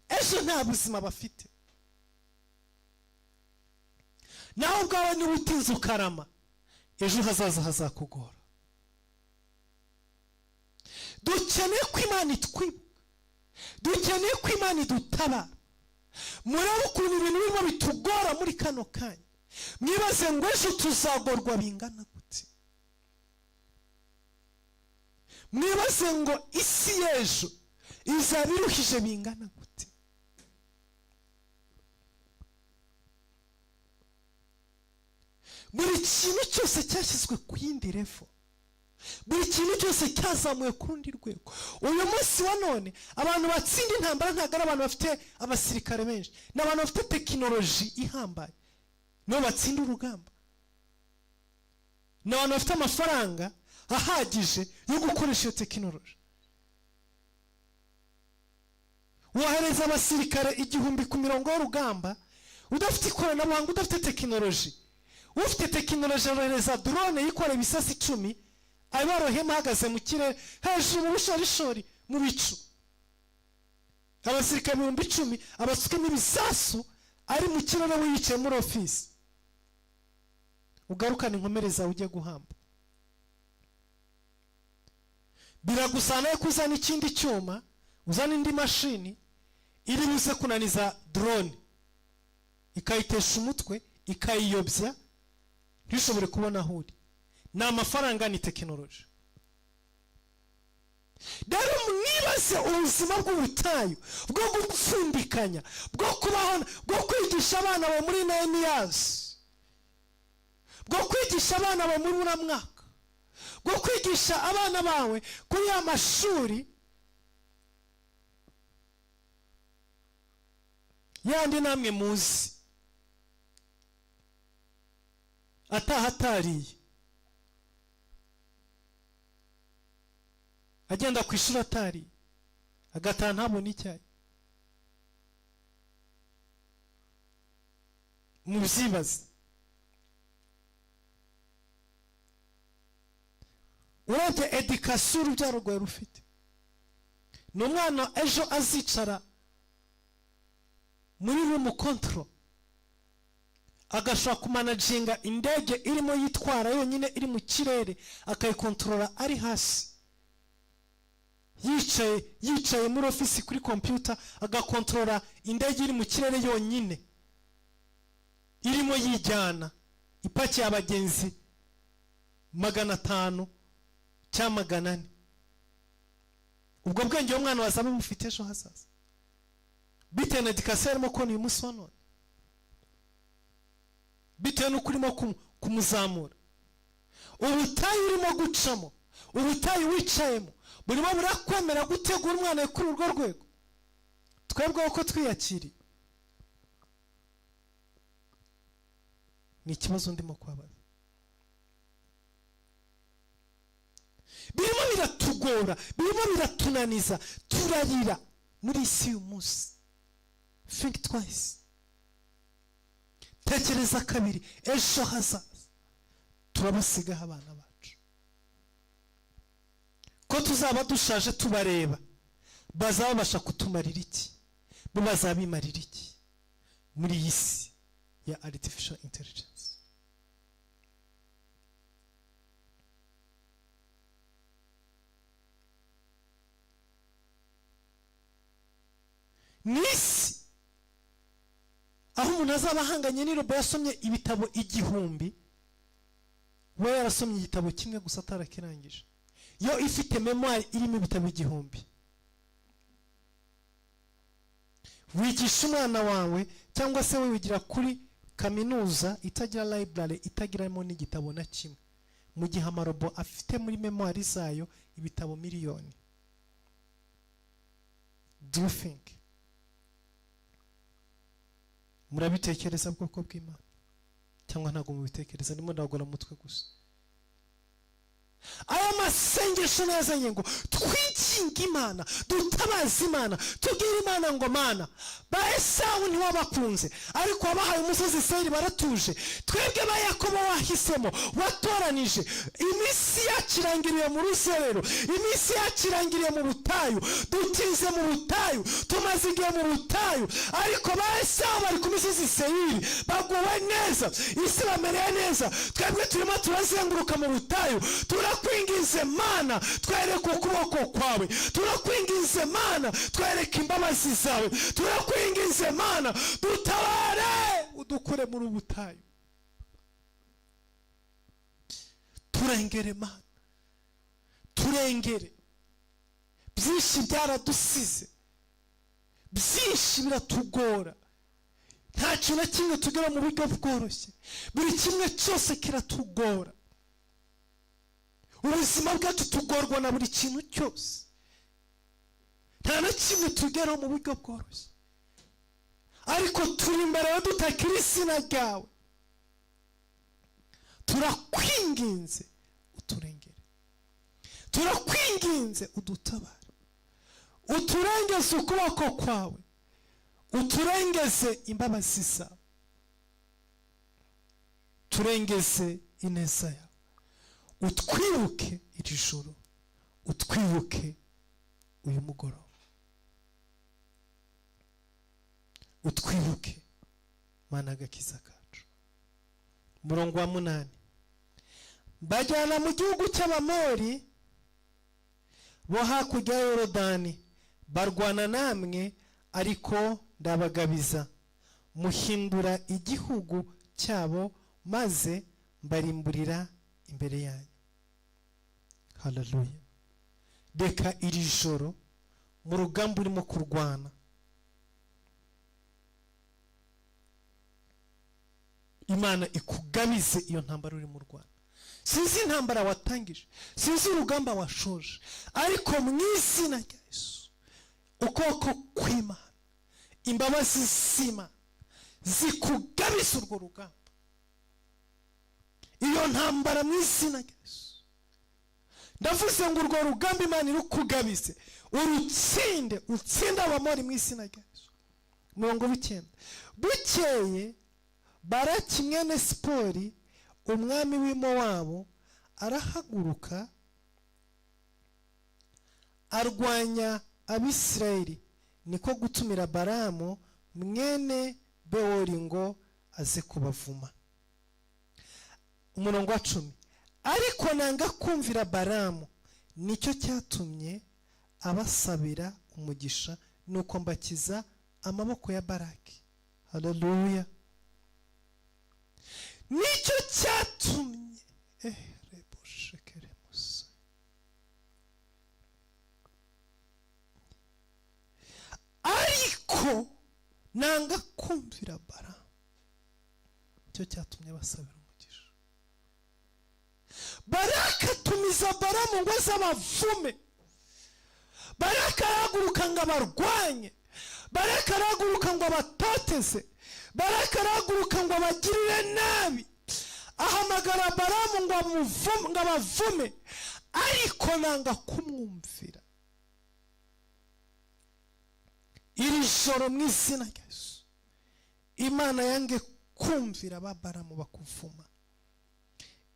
ejo nta buzima bafite. Nawe ubwawe niba utinze ukarama, ejo hazaza hazakugora. Dukeneye ko Imana itwibuka, dukeneye ko Imana idutabara. Murebe ukuntu ibintu birimo bitugora muri kano kanya, mwibaze ngo ejo tuzagorwa bingana gute? Mwibaze ngo isi y'ejo izaba iruhije bingana gute? Buri kintu cyose cyashyizwe ku yindi level, buri kintu cyose cyazamuye ku rundi rwego. Uyu munsi wa none abantu batsinda intambara ntabwo ari abantu bafite abasirikare benshi, ni abantu bafite tekinoloji ihambaye nibo batsinda urugamba, ni abantu bafite amafaranga ahagije yo gukoresha iyo tekinoloji. Wohereza abasirikare 1000 ku mirongo y'urugamba udafite ikoranabuhanga, udafite tekinoloji. Ufite tekinoloji arohereza drone yikoreye ibisasu 10, abarohema ahagaze mu kirere hejuru mu bushorishori mu bicu, abasirikare 10,000 abasukemo ibisasu ari mu kirere, we yicaye muri ofisi. Ugarukane inkomere zawe ujye guhamba. Biragusana ko uzana ikindi cyuma, uzana indi mashini iri buze kunaniza drone, ikayitesha umutwe, ikayiyobya, ntishobore kubona aho uri. Ni amafaranga, ni tekinoloji. Rero mwibaze ubuzima bw'ubutayu, bwo gupfundikanya, bwo kubaho, bwo kwigisha abana bawe muri 9 years, bwo kwigisha abana bawe muri buramwaka, bwo kwigisha abana bawe kuri ya mashuri yandi namwe muzi, ataha atariye, agenda ku ishuri atariye, agataha ntabone icyayi. Mubyibaze. Urebye éducation urubyaro rwawe rufite, ni umwana ejo azicara muri room control agashobora kumanaginga indege irimo yitwara yonyine iri mu kirere, akayikontorora ari hasi yicaye muri ofisi kuri kompiyuta, agakontorora indege iri mu kirere yonyine irimo yijyana, ipakiye abagenzi 500 cyangwa 400. Ubwo bwenge umwana wazaba bufite ejo hazaza bitewe na éducation arimo kubona uyu munsi wa none, bitewe n'uko urimo kumuzamura. Ubutayu urimo gucamo, ubutayu wicayemo, burimo burakwemera gutegura umwana kuri urwo rwego? Twebwe uko twiyakiriye ni ikibazo ndimo kubabaza. Birimo biratugora, birimo biratunaniza, turarira muri isi y'uyu munsi. Think twice, tekereza kabiri. Ejo hazaza turabasigaho abana bacu, ko tuzaba dushaje tubareba, bazaba babasha kutumarira iki? Bo bazabimarira iki muri iyi si ya artificial intelligence? Mu isi aho umuntu azaba ahanganye n'irobo yasomye ibitabo 1000, we yarasomye igitabo kimwe gusa atarakirangije, yo ifite mémoire irimo ibitabo 1000. Wigisha umwana wawe cyangwa se we wigira kuri kaminuza itagira library, itagiramo n'igitabo na kimwe, mu gihe amarobo afite muri mémoire zayo ibitabo miliyoni. Do you think? Murabitekereza, bwoko bw'Imana, cyangwa ntabwo mubitekereza? Ndimo ndagora umutwe gusa. Aya masengesho nazanye ngo twinginge Imana, dutabaze Imana, tubwire Imana ngo: "Mana, ba Esawu ntiwabakunze, ariko wabahaye umusozi Seyiri, baratuje. Twebwe ba Yakobo wahisemo, watoranije, iminsi yacu irangiriye mu ruserero, iminsi yacu irangiriye mu butayu, dutinze mu butayu, tumaze igihe mu butayu, ariko ba Esawu bari ku misozi Seyiri, baguwe neza, isi bamereye neza. Twebwe turimo turazenguruka mu butayu. Turakwinginze Mana, twereke ukuboko kwawe. Turakwinginze Mana, twereke imbabazi zawe. Turakwinginze Mana, dutabare, udukure muri ubu butayu. Turengere Mana, turengere. Byinshi byaradusize, byinshi biratugora, nta kintu na kimwe tugera mu buryo bworoshye, buri kimwe cyose kiratugora. Ubuzima bwacu tugorwa na buri kintu cyose, nta na kimwe tugeraho mu buryo bworoshye. Ariko turi imbere yawe, dutakira izina ryawe, turakwinginze uturengere, turakwinginze udutabare, uturengeze ukuboko kwawe, uturengeze imbabazi zawe, turengeze ineza yawe, utwibuke iri joro, utwibuke uyu mugoroba, utwibuke Mana agakiza kacu." Umurongo wa 8: "Mbajyana mu gihugu cy'Abamori bo hakurya ya Yorodani, barwana namwe, ariko ndabagabiza, muhindura igihugu cyabo, maze mbarimburira imbere yanyu." Haleluya! Reka iri joro, mu rugamba urimo kurwana, Imana ikugabize iyo ntambara urimo urwana. Sinzi intambara watangije, sinzi urugamba washoje, ariko mu izina rya Yesu, ukuboko kw'Imana, imbabazi z'Imana zikugabiza urwo rugamba, iyo ntambara, mu izina rya Yesu. Ndavuze ngo urwo rugamba Imana irukugabize, urutsinde, utsinde Abamori mu izina rya Yesu. Umurongo w'9: "Bukeye Baraki mwene Sipori, umwami w'i Mowabu, arahaguruka arwanya Abisirayeli, niko gutumira Baramu mwene Bewori ngo aze kubavuma." Umurongo wa 10: "Ariko nanga kumvira Baramu, nicyo cyatumye abasabira umugisha, nuko mbakiza amaboko ya Baraki." Haleluya! Nicyo cyatumye reboshekeremusa, ariko nanga kumvira Baramu, nicyo cyatumye basabira umugisha. Baraka atumiza Baramu ngo aze abavume. Baraka arahaguruka ngo abarwanye, Baraka arahaguruka ngo abatoteze, Baraka arahaguruka ngo abagirire nabi. Ahamagara Baramu ngo amuvume, ngo abavume, ariko nanga kumwumvira. Iri joro, mu izina rya Yesu, Imana yange kumvira ba Baramu bakuvuma,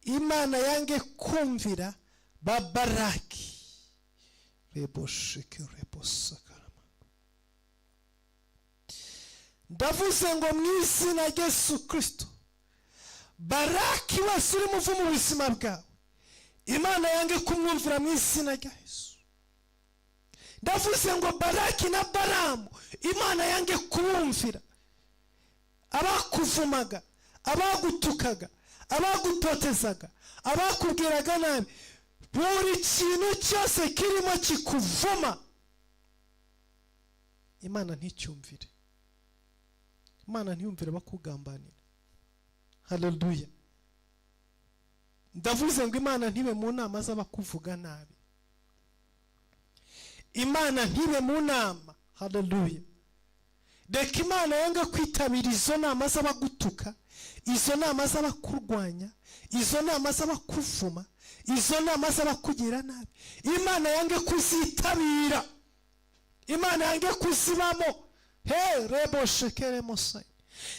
Imana yange kumvira ba Baraki. Rebosheke rebosakarama. Ndavuze ngo mu izina rya Yesu Kirisito, Baraki wese urimo uvuma ubuzima bwawe, Imana yange kumwumvira mu izina rya Yesu. Ndavuze ngo Baraki na Baramu, Imana yange kubumvira. Abakuvumaga, abagutukaga, abagutotezaga, abakubwiraga nabi, buri kintu cyose kirimo kikuvuma, Imana nticyumvire. Imana ntiyumvire bakugambanira. Haleluya! Ndavuze ngo Imana ntibe mu nama z'abakuvuga nabi, Imana ntibe mu nama. Haleluya! Reka Imana yanga kwitabira izo nama z'abagutuka, izo nama z'abakurwanya, izo nama z'abakuvuma, izo nama z'abakugira nabi. Imana yange kuzitabira, Imana yange kuzibamo. He rebo shekere mosayi.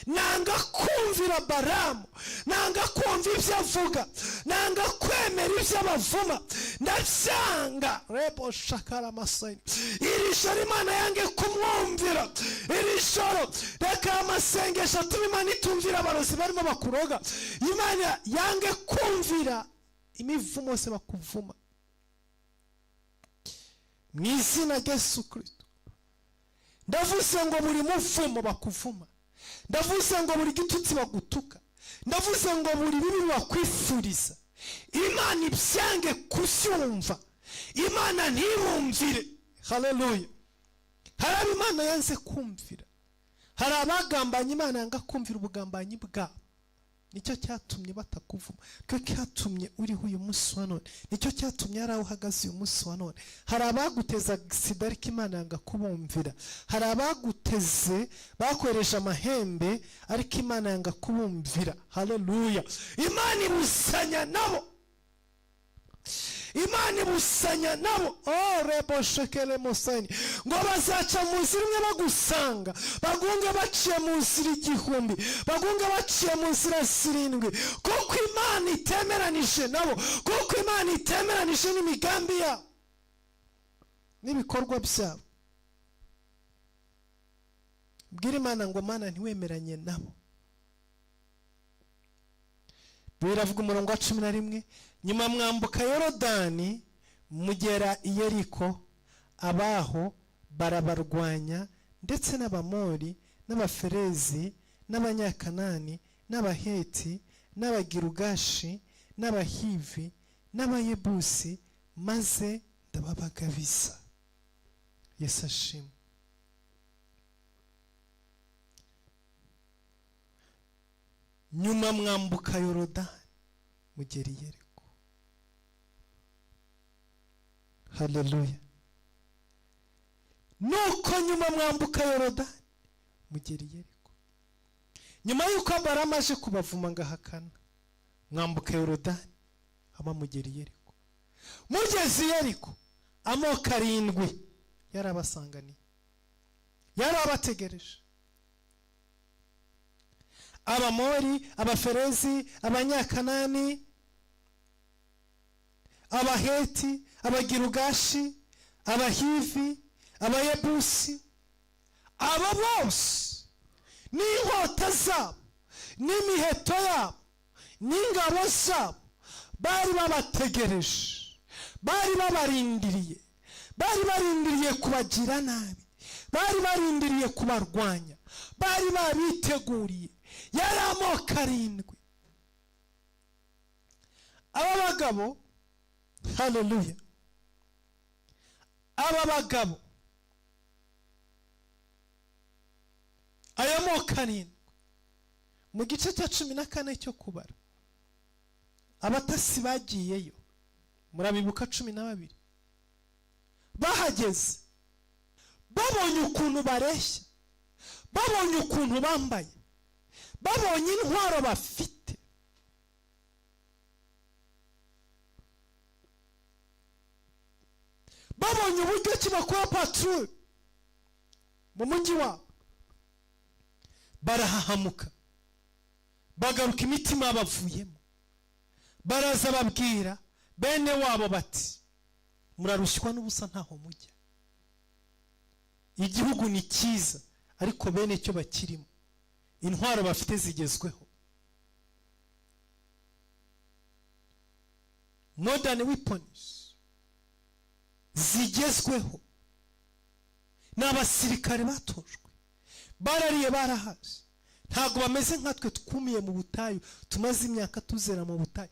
Nanga kumvira Baramu, nanga kumva ibyo avuga, nanga kwemera ibyo abavuma, ndabyanga. Rebo shakara masayi. Iri joro Imana yange kumwumvira. Iri joro reka amasengesho atuma Imana itumvira abarozi barimo bakuroga. Imana yange kumvira imivumo yose bakuvuma mu izina rya Yesu Kirisito. Ndavuze ngo buri muvumo bakuvuma, ndavuze ngo buri gitutsi bagutuka, ndavuze ngo buri bibi bakwifuriza, Imana ibyange kubyumva, Imana ntibumvire. Haleluya! Hari abo Imana yanze kumvira, hari abagambanye Imana yanga kumvira ubugambanyi bwabo. Nicyo cyatumye batakuvuma, nicyo cyatumye uriho uyu munsi wa none, nicyo cyatumye hari aho uhagaze uyu munsi wa none. Hari abaguteza sida, ariko Imana yanga kubumvira. Hari abaguteze, bakoresha amahembe, ariko Imana yanga kubumvira. Haleluya! Imana ibusanya nabo, Imana ibusanya nabo. Oh, rebo shekere museni. Ngo bazaca mu nzira imwe bagusanga, bagunge baciye mu nzira 1000, bagunge baciye mu nzira zirindwi, kuko Imana itemeranije nabo, kuko Imana itemeranije n'imigambi yabo n'ibikorwa byabo. Bwira Imana ngo: "Mana, ntiwemeranye nabo." Biravuga umurongo wa 11: "Nyuma mwambuka Yorodani, mugera i Yeriko. Abaho barabarwanya, ndetse n'Abamori n'Abaferezi n'Abanyakanani n'Abaheti n'Abagirugashi n'Abahivi n'Abayebusi, maze ndababagabiza." Yesu ashimwe. Nyuma mwambuka Yorodani, mugera i Yeriko. Haleluya! Nuko nyuma mwambuka Yorodani, mugera i Yeriko. Nyuma y'uko Baramu aje kubavuma ngahakana, mwambuka Yorodani, hama mugera i Yeriko. Mugeze i Yeriko, amoko arindwi yarabasanganiye, yarabategereje: Abamori, Abaferezi, Abanyakanani, Abaheti, Abagirugashi, Abahivi, Abayebusi. Abo bose n'inkota zabo n'imiheto yabo n'ingabo zabo bari babategereje, bari babarindiriye, bari barindiriye kubagira nabi, bari barindiriye kubarwanya, bari babiteguriye. Yari amoko arindwi. Aba bagabo, haleluya, aba bagabo, aya moko arindwi, mu gice cya 14 cyo Kubara, abatasi bagiyeyo, murabibuka, 12, bahageze babonye ukuntu bareshya, babonye ukuntu bambaye, babonye intwaro bafite, babonye uburyo ki bakora patrouille mu mujyi wabo, barahahamuka, bagaruka imitima bavuyemo. Baraza babwira bene wabo bati: "Murarushywa n'ubusa, ntaho mujya. Igihugu ni cyiza, ariko bene cyo bakirimo, intwaro bafite zigezweho, modern weapons zigezweho, ni abasirikare batojwe, barariye, barahaze, ntabwo bameze nkatwe twumiye mu butayu, tumaze imyaka tuzera mu butayu.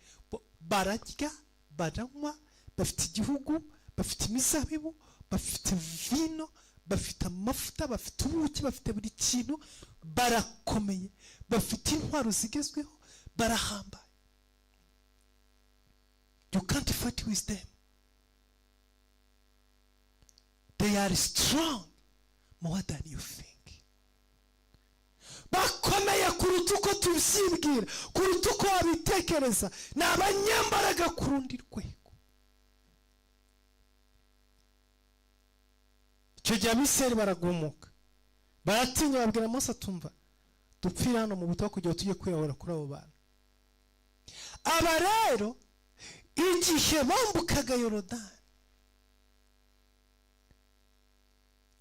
Bararya, baranywa, bafite igihugu, bafite imizabibu, bafite vino, bafite amavuta, bafite ubuki, bafite buri kintu, barakomeye, bafite intwaro zigezweho, barahambaye. You can't fight with them. They are strong more than you think." Bakomeye kuruta uko tubyibwira, kuruta uko wabitekereza. Ni abanyambaraga ku rundi rwego. Icyo gihe Abisirayeli baragumuka, baratinya, babwira Mose atumva dupfira hano mu butayu kugira ngo tujye kwiyahura kuri abo bantu. Aba rero igihe bambukaga Yorodani,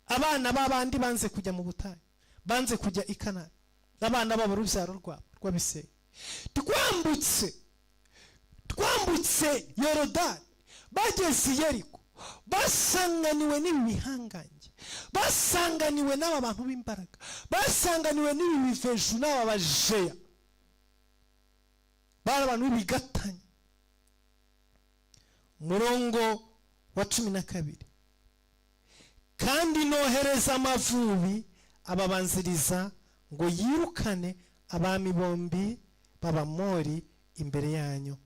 abana b'abandi banze kujya mu butayu, banze kujya i Kanani, abana babo urubyaro rwabo rw'Abisirayeli twambutse Yorodani, bageze i Yeriko, basanganiwe n'ibi bihangange, basanganiwe n'aba bantu b'imbaraga, basanganiwe n'ibi biveju n'aba bajeya, bari abantu b'ibigatanya. Umurongo wa 12, kandi nohereza amavubi ababanziriza ngo yirukane abami bombi b'Abamori imbere yanyu,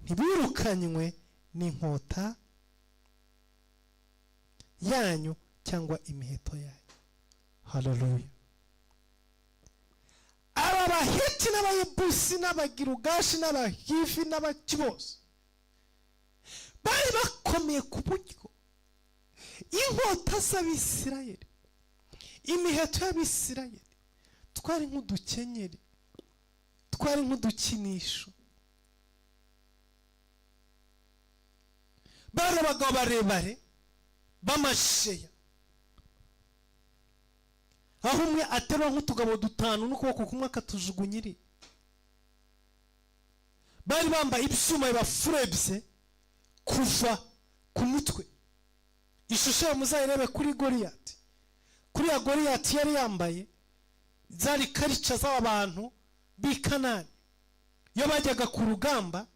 ntibirukanywe n'inkota yanyu cyangwa imiheto yanyu. Haleluya. Aba Baheti n'Abayebusi n'Abagirugashi n'Abahivi n'Abaki bose bari bakomeye ku buryo inkota z'Abisirayeli, imiheto y'Abisirayeli twari nk'udukenyeri, twari nk'udukinisho. Bari abagabo barebare b'amasheya, aho umwe aterura nk'utugabo dutanu n'ukuboko kumwe akatujugunyiri. Bari bambaye ibyuma bibafurebye kuva ku mutwe. Ishusho yawe muzayirebe kuri Goliyati. Kuriya Goliyati yari yambaye zari karica z'aba bantu b'i Kanani. Iyo bajyaga ku rugamba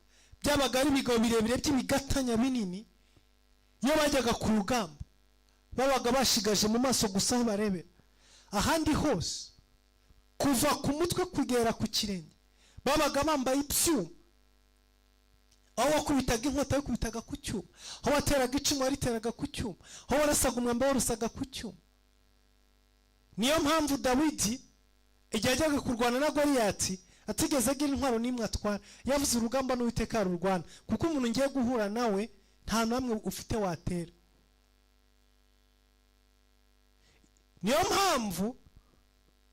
byabaga ari ibigabo birebire by'ibigatanya binini. Iyo bajyaga ku rugamba babaga bashigaje mu maso gusa aho barebera, ahandi hose kuva ku mutwe kugera ku kirenge babaga bambaye ibyuma. Aho wakubitaga inkota wakubitaga ku cyuma, aho wateraga icumu wariteraga ku cyuma, aho warasaga umwambi warusaga ku cyuma. Niyo mpamvu Dawidi igihe yajyaga kurwana na Goliyati atigeze agira intwaro n'imwe atwara. Yavuze urugamba n'Uwiteka yarurwana, kuko umuntu ngiye guhura nawe nta namwe ufite watera. Niyo mpamvu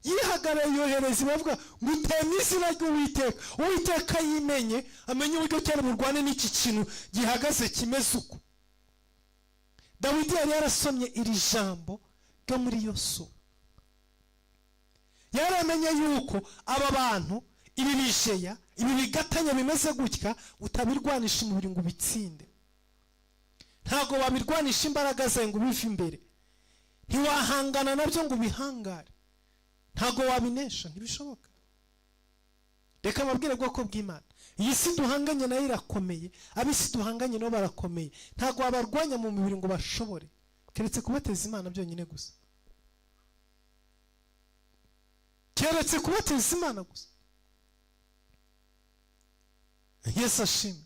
yihagarariye yohereza bavuga ngo uteme izina ry'Uwiteka. Uwiteka yimenye, amenye uburyo cyane burwane n'iki kintu gihagaze kimeze uko. Dawidi yari yarasomye iri jambo ryo muri Yosuwa, yaramenye yuko aba bantu, ibi bijeya, ibi bigatanya bimeze gutya, utabirwanisha umubiri ngo ubitsinde. Ntabwo wabirwanisha imbaraga zawe ngo ubive imbere, ntiwahangana nabyo ngo ubihangare, ntabwo wabinesha, ntibishoboka. Reka mbabwire bwoko bw'Imana, iyi si duhanganye nayo irakomeye, ab'isi duhanganye nabo barakomeye. Ntabwo wabarwanya mu mubiri ngo bashobore, keretse kubateza Imana byonyine gusa, keretse kubateza Imana gusa. Yesu ashimwe.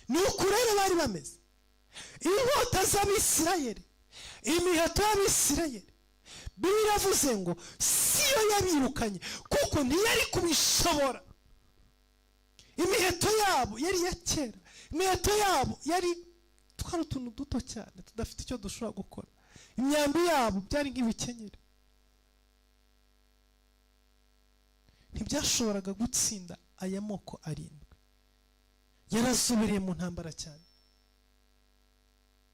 Ni uku rero bari bameze, inkota z'Abisirayeli, imiheto y'Abisirayeli. Bibiliya iravuze ngo siyo yabirukanye, kuko ntiyari kubishobora. Imiheto yabo yari iya kera, imiheto yabo yari twari utuntu duto cyane tudafite icyo dushobora gukora. Imyambi yabo byari nk'ibikenyeri, ntibyashoboraga gutsinda aya moko arindwi. Yarazobereye mu ntambara cyane,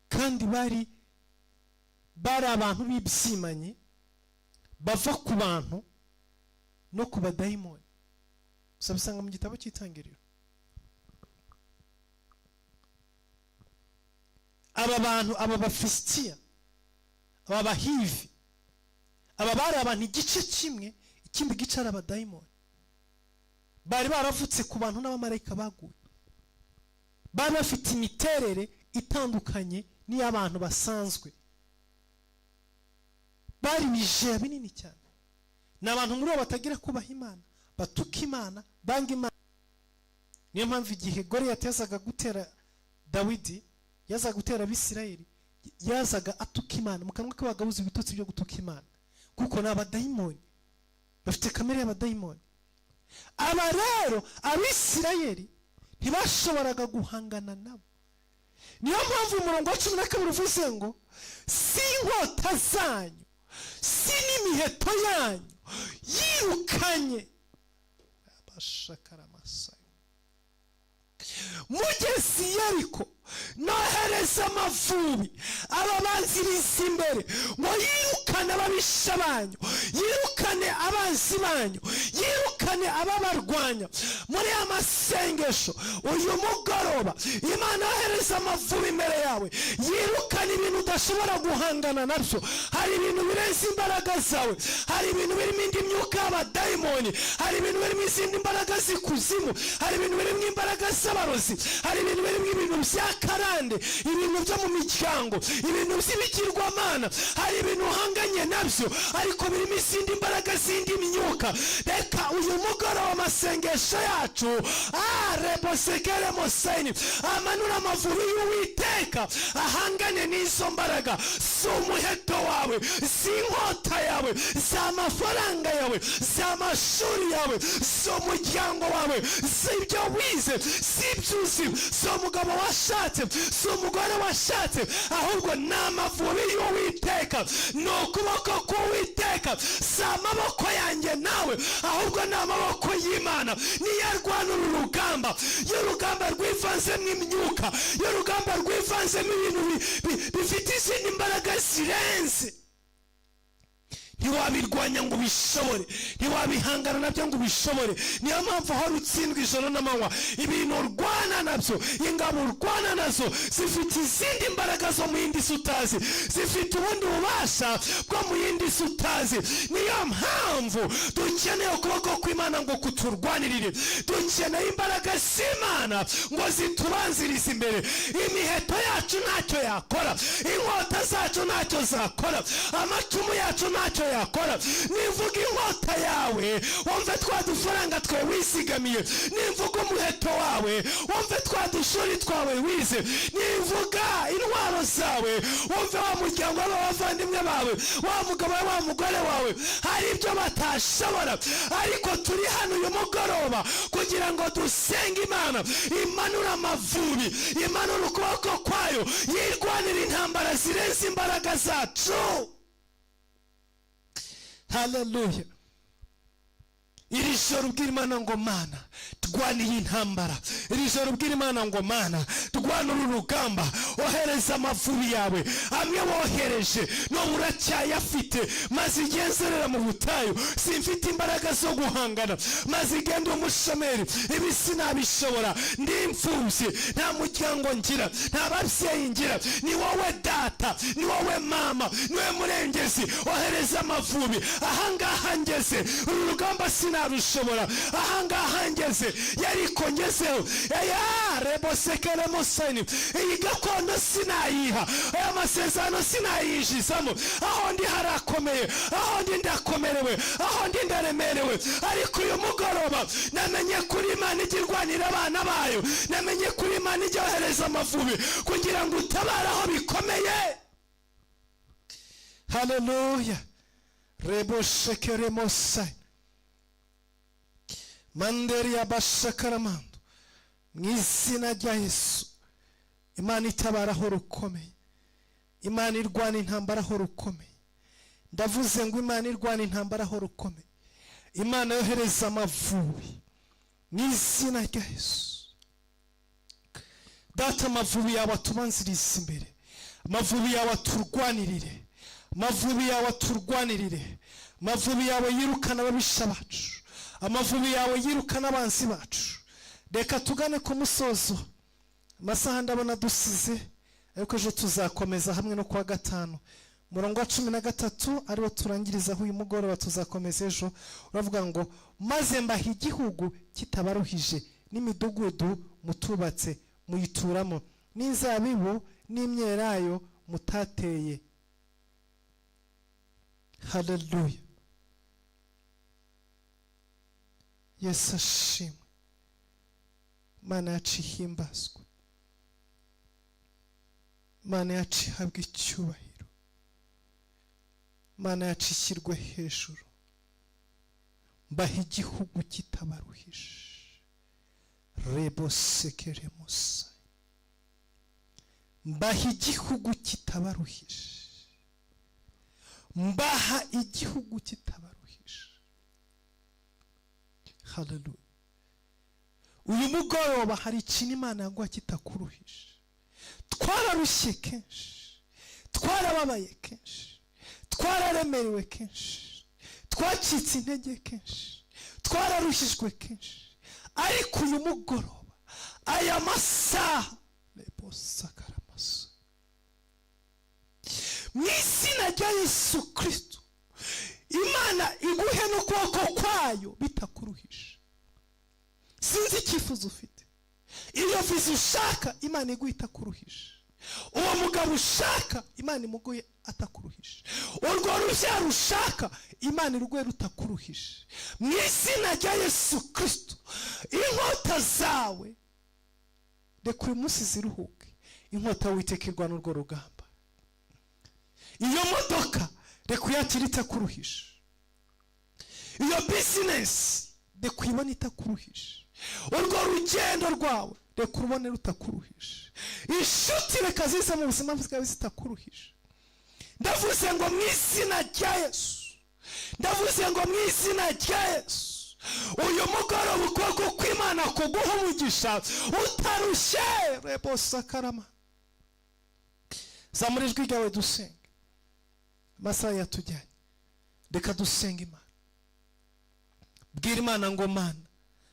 kandi bari abantu b'ibyimanyi bava ku bantu no ku badayimoni. Gusa bisanga mu gitabo cy'Itangiriro. Aba bantu, aba Bafilisitiya, aba Bahivi, aba bari abantu igice kimwe, ikindi gice ari abadayimoni. Bari baravutse ku bantu n'abamarayika baguye, bari bafite imiterere itandukanye n'iy'abantu basanzwe. Bari ibijeya binini cyane. Ni abantu muri bo batagira kubaha Imana, batuka Imana, banga Imana. Niyo mpamvu igihe Goliyati yazaga gutera Dawidi, yazaga gutera Abisirayeli, yazaga atuka Imana, mu kanwa ke bagabuza ibitutsi byo gutuka Imana, kuko ni abadayimoni. Bafite kamere y'abadayimoni. Aba rero Abisirayeli ntibashoboraga guhangana nabo. Niyo mpamvu umurongo wa 12 uvuze ngo: "Si inkota zanyu, si n'imiheto yanyu yirukanye abashakaramasaya. Mugeze i Yeriko, nohereza amavubi ababanziriza imbere ngo yirukane ababisha banyu, yirukane abanzi banyu, yirukane ababarwanya." Muri aya masengesho uyu mugoroba, Imana yohereza amavubi imbere yawe, yirukane ibintu udashobora guhangana nabyo. Hari ibintu birenze imbaraga zawe, hari ibintu birimo indi myuka y'abadayimoni, hari ibintu birimo izindi mbaraga z'ikuzimu, hari ibintu birimo imbaraga z'abarozi, hari ibintu birimo ibintu bya karande, ibintu byo mu miryango, ibintu by'ibigirwamana. Hari ibintu uhanganye nabyo, ariko birimo izindi mbaraga z'indi myuka. Reka uyu mugoroba amasengesho yacu arebosekeremoseni amanura amavubi y'Uwiteka, ahangane n'izo mbaraga. Si umuheto wawe, si inkota yawe, si amafaranga yawe, si amashuri yawe, si umuryango wawe, si ibyo wize, si ibyo uzi, si umugabo washatse, si umugore washatse, ahubwo ni amavubi y'Uwiteka, ni ukuboko k'Uwiteka. Si amaboko yanjye nawe, ahubwo ni amaboko y'Imana, niyo arwana uru rugamba. Iyo urugamba rwivanzemo imyuka, iyo urugamba rwivanzemo ibintu bifite izindi mbaraga zirenze, ntiwabirwanya ngo ubishobore, ntiwabihangana nabyo ngo ubishobore. Niyo mpamvu uhora utsindwa ijoro n'amanywa. Ibintu urwana nabyo, ingabo urwana nazo, zifite izindi mbaraga zo mu yindi si utazi, zifite ubundi bubasha bwo mu yindi si utazi. Niyo mpamvu dukeneye ukuboko kw'Imana ngo kuturwanirire, dukeneye imbaraga z'Imana ngo zitubanzirize imbere. Imiheto yacu ntacyo yakora, inkota zacu ntacyo zakora, amacumu yacu ntacyo yakora. Nivuga inkota yawe, wumve twa dufaranga twe wizigamiye. Nivuga umuheto wawe, wumve twa dushuri twawe wize. Nivuga intwaro zawe, wumve wa muryango w'abavandimwe bawe, wa mugabo, wa mugore wawe. Hari ibyo batashobora, ariko turi hano uyu mugoroba kugira ngo dusenge Imana imanure amavubi, imanure ukuboko kwayo, yirwanira intambara zirenze imbaraga zacu. Haleluya! Iri joro ubwira Imana ngo: "Mana, rwana iyi ntambara." Iri joro ubwira Imana ngo: "Mana, rwana uru rugamba, ohereza amavubi yawe amwe wohereje n'ubu uracyayafite." Maze igenzerera mu butayu, simfite imbaraga zo guhangana. Maze igenda umushomeri, ibi sinabishobora, ndi imfubyi, nta muryango ngira, nta babyeyi ngira, ni wowe data, ni wowe mama, ni wowe murengezi. Ohereza amavubi. Ahangaha ngeze, uru rugamba sinarushobora. Ahangaha ngeze, Yeriko ngezeho, eya rebosekeremoseni, iyi gakondo sinayiha, aya masezerano sinayinjizamo. Aho ndi harakomeye, aho ndi ndakomerewe, aho ndi ndaremerewe. Ariko uyu mugoroba namenye kuri Imana ijya irwanira abana bayo, namenye kuri Imana ijya yohereza amavubi kugira ngo utabare aho bikomeye. Haleluya! Reboshekeremosai manderi yabashakaramando. Mu izina rya Yesu, Imana itabara aho rukomeye, Imana irwana intambara aho rukomeye. Ndavuze ngo Imana irwana intambara aho rukomeye, Imana yohereza amavubi mu izina rya Yesu. Data, amavubi yawe atubanziriza imbere, amavubi yawe aturwanirire, amavubi yawe aturwanirire, amavubi yawe yirukana ababisha bacu, amavubi yawe yirukana abanzi bacu. Reka tugane ku musozo. Amasaha ndabona dusize, ariko ejo tuzakomeza hamwe no kuwa gatanu. Umurongo wa 13 ariwo turangirizaho uyu mugoroba, tuzakomeza ejo, uravuga ngo: "Maze mbaha igihugu kitabaruhije, n'imidugudu mutubatse muyituramo, n'inzabibu n'imyelayo mutateye." Haleluya! Yesu ashimwe, Imana yacu ihimbazwe, Imana yacu ihabwe icyubahiro, Imana yacu ishyirwe hejuru. Mbaha igihugu kitabaruhije. Rebo sekeremusa, mbaha igihugu kitabaruhije, mbaha igihugu kitabaruhije. Haleluya! Uyu mugoroba hari ikintu Imana yaguha kitakuruhije. Twararushye kenshi, twarababaye kenshi, twararemerewe kenshi, twacitse intege kenshi, twararuhijwe kenshi, ariko uyu mugoroba, aya masaha, rebosakaramaso, mu izina rya Yesu Kirisito, Imana iguhe n'ukuboko kwayo bitakuruhije. Sinzi icyifuzo ufite. Iyo viza ushaka, Imana iguhe itakuruhije. Uwo mugabo ushaka, Imana imuguhe atakuruhije. Urwo rubyaro ushaka, Imana iruguhe rutakuruhije, mu izina rya Yesu Kirisito. Inkota zawe reka uyu munsi ziruhuke. Inkota Witeka irwana urwo rugamba. Iyo modoka reka uyakire itakuruhije. Iyo business reka uyibone itakuruhije. Urwo rugendo rwawe reka urubone rutakuruhije. Inshuti reka zize mu buzima bwawe zitakuruhije. Ndavuze ngo mu izina rya Yesu, ndavuze ngo mu izina rya Yesu, uyu mugoroba ukuboko kw'Imana kuguha umugisha utarushye. Rebosakarama, zamura ijwi ryawe dusenge. Amasaha yatujyanye. Reka dusenge Imana. Bwira Imana ngo: "Mana,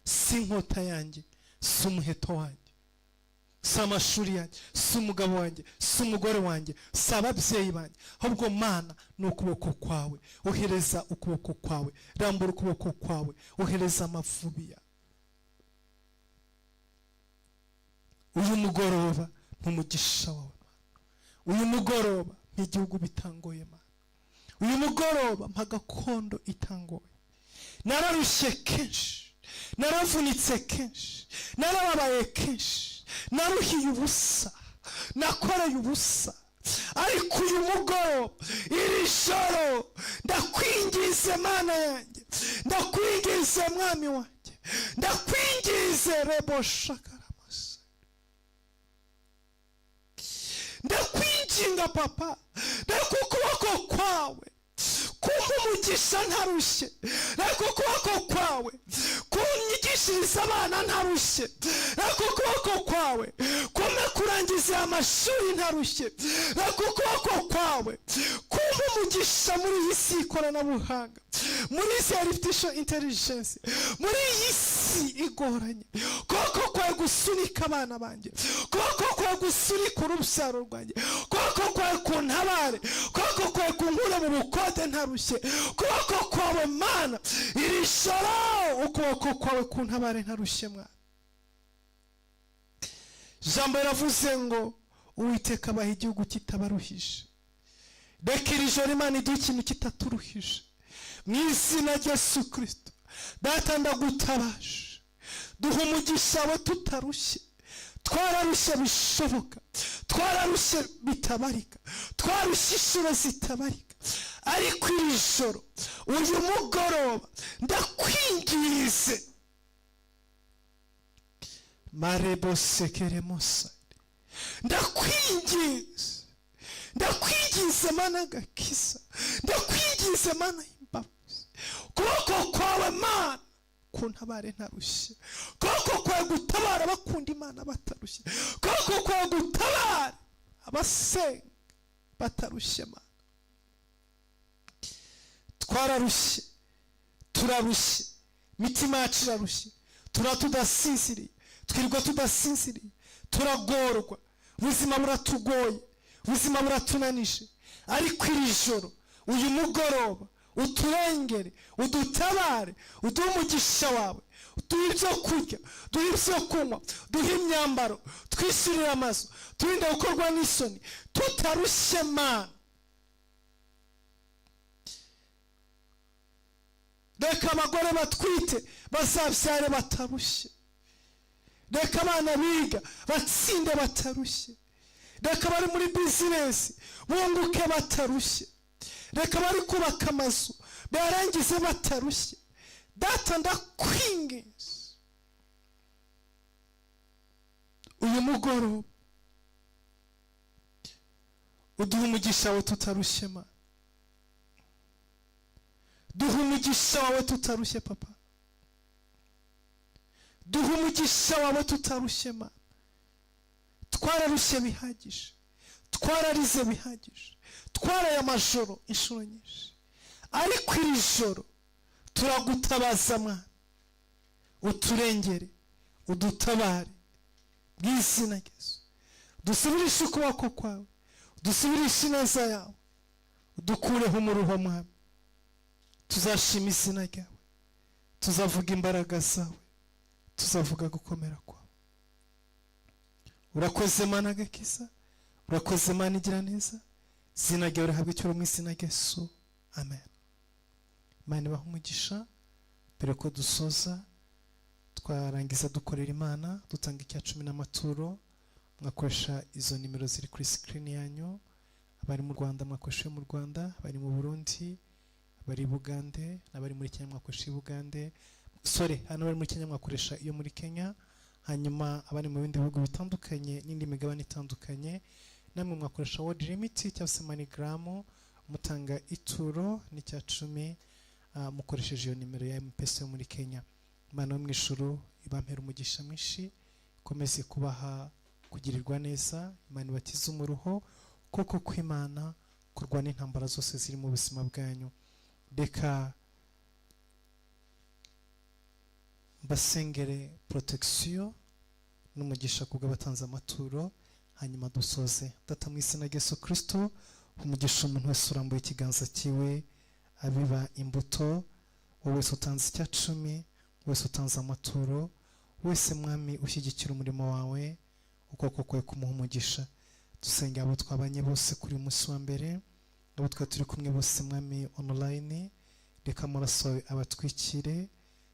si inkota yanjye, si umuheto wanjye, si amashuri yanjye, si umugabo wanjye, si umugore wanjye, si ababyeyi banjye, ahubwo Mana ni ukuboko kwawe. Ohereza ukuboko kwawe, rambura ukuboko kwawe, ohereza amavubi yawe. Uyu mugoroba nk'umugisha wawe Mana, uyu mugoroba nk'igihugu bitangoye Mana, uyu mugoroba mpa gakondo itangoye. Nararushye kenshi, naravunitse kenshi, narababaye kenshi, naruhiye ubusa, nakoreye ubusa, ariko uyu mugoroba, iri joro, ndakwingize Mana yanjye, ndakwingize Mwami wanjye, ndakwingize rebo shakaramasa, ndakwinginga Papa, reka ukuboko kwawe kumpa umugisha ntarushye, reka ukuboko kwawe kunyigishiriza abana ntarushye, reka ukuboko kwawe kumpe kurangiza aya mashuri ntarushye, reka ukuboko kwawe kumpa umugisha muri iyi si y'ikoranabuhanga, muri iyi si ya artificial intelligence, muri iyi si igoranye. Ukuboko kwawe gusunika abana banjye, ukuboko kwawe gusunika urubyaro rwanjye, ukuboko kwawe kuntabare, ukuboko kwawe kunkure mu bukode ntarushye. Ukuboko kwawe Mana, iri joro ukuboko kwawe kuntabare ntarushye mwana." Ijambo riravuze ngo Uwiteka abaha igihugu kitabaruhije. Reka iri joro Imana iduhe ikintu kitaturuhije, mu izina rya Yesu Kirisito. Data, ndagutabaje, duha umugisha we tutarushye. Twararushye bishoboka, twararushye bitabarika, twarushye inshuro zitabarika, ariko iri joro, uyu mugoroba, ndakwingize marebo sekeremosa, ndakwingize, ndakwingize Mana agakiza, ndakwingize Mana y'imbabazi, ukuboko kwawe Mana kuntabare ntarushye, ukuboko kwawe gutabara abakunda Imana batarushye, ukuboko kwawe gutabara abasenga batarushye. Mana, twararushye, turarushye, imitima yacu irarushye, tura tudasinziriye, twirirwa tudasinziriye, turagorwa, ubuzima buratugoye, ubuzima buratunanije, ariko iri joro, uyu mugoroba, uturengere, udutabare, uduhe umugisha wawe, duhe ibyo kurya, duhe ibyo kunywa, duhe imyambaro, twishyurire amazu, turinde gukorwa n'isoni tutarushye Mana. Reka abagore batwite bazabyare batarushye, reka abana biga batsinde batarushye, reka abari muri business bunguke batarushye, reka abari kubaka amazu barangize batarushye. Data, ndakwinginze, uyu mugoroba uduha umugisha wawe tutarushye. Mana, duha umugisha wawe tutarushye. Papa, duha umugisha wawe tutarushye. Mana, twararushye bihagije, twararize bihagije, twaraye amajoro inshuro nyinshi, ariko iri joro turagutabaza, mwana, uturengere, udutabare mu izina rya Yesu. Dusubirishe ukuboko kwawe, dusubirishe ineza yawe, udukureho umuruho. Mwami, tuzashima izina ryawe, tuzavuga imbaraga zawe, tuzavuga gukomera kwawe. Urakoze, Mana gakiza, urakoze, Mana igira neza. Izina ryawe rihabwa icyubahiro mu izina rya Yesu, amen. Imana ibaha umugisha. Mbere ko dusoza, twarangiza dukorera Imana, dutanga icya cumi n'amaturo. Mwakoresha izo nimero ziri kuri sikirini yanyu. Abari mu Rwanda mwakoresha iyo mu Rwanda, abari mu Burundi, abari i Bugande n'abari muri Kenya mwakoresha i Bugande. Sorry, hano abari muri Kenya mwakoresha iyo muri Kenya. Hanyuma abari mu bindi bihugu bitandukanye n'indi migabane itandukanye, namwe mwakoresha World Remit cyangwa se MoneyGram, mutanga ituro n'icya cumi, mukoresheje iyo nimero ya M-Pesa yo muri Kenya. Imana yo mu ijuru ibampera umugisha mwinshi, ikomeze kubaha kugirirwa neza. Imana ibatize umuruho kuko kw'Imana kurwana intambara zose ziri mu buzima bwanyu. Reka mbasengere protection n'umugisha kubw'abatanze amaturo, hanyuma dusoze. Data, mu izina rya Yesu Kirisito, umugisha umuntu wese urambuye ikiganza cyiwe abiba imbuto, wowe wese utanze icya cumi, wese utanze amaturo, wese, Mwami, ushyigikira umurimo wawe, ukuboko kwawe kumuha umugisha. Dusenge abo twabanye bose kuri uyu munsi wa mbere, abo twari turi kumwe bose, Mwami, online. Reka amaraso yawe abatwikire.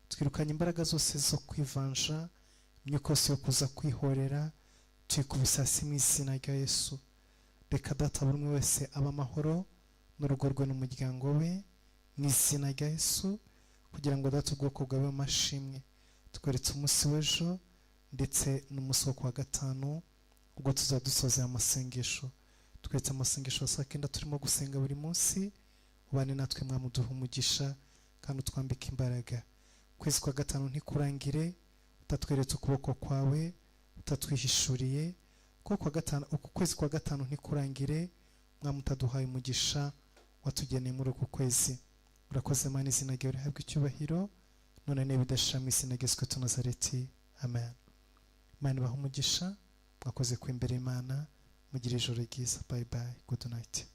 Twirukanye imbaraga zose zo kwivanja, imyuka yose yo kuza kwihorera tuyikubise hasi mu izina rya Yesu. Reka, Data, buri umwe wese aba amahoro n'urugo rwe n'umuryango we mu izina rya Yesu, kugira ngo, Data, ubwoko bwawe amashimwe. Tweretse umunsi w'ejo ndetse n'umunsi wo kuwa gatanu, ubwo tuzaba dusoza aya masengesho. Tweretse amasengesho ya saa 9 turimo gusenga buri munsi. Ubane natwe, Mwami, uduha umugisha kandi utwambike imbaraga. Ukwezi kwa gatanu ntikurangire utatweretse ukuboko kwawe, utatwihishuriye. Kuko kwa gatanu, uku kwezi kwa gatanu ntikurangire, Mwami, utaduhaye umugisha watugeneye muri uku kwezi. Urakoze, Mana, izina ryawe rihabwa icyubahiro none niba bidashira mu izina rya Yesu Kristo Nazareti, amen. Imana ibaha umugisha. Mwakoze ku imbere y'Imana. Mugire ijoro ryiza. Bye bye, good night.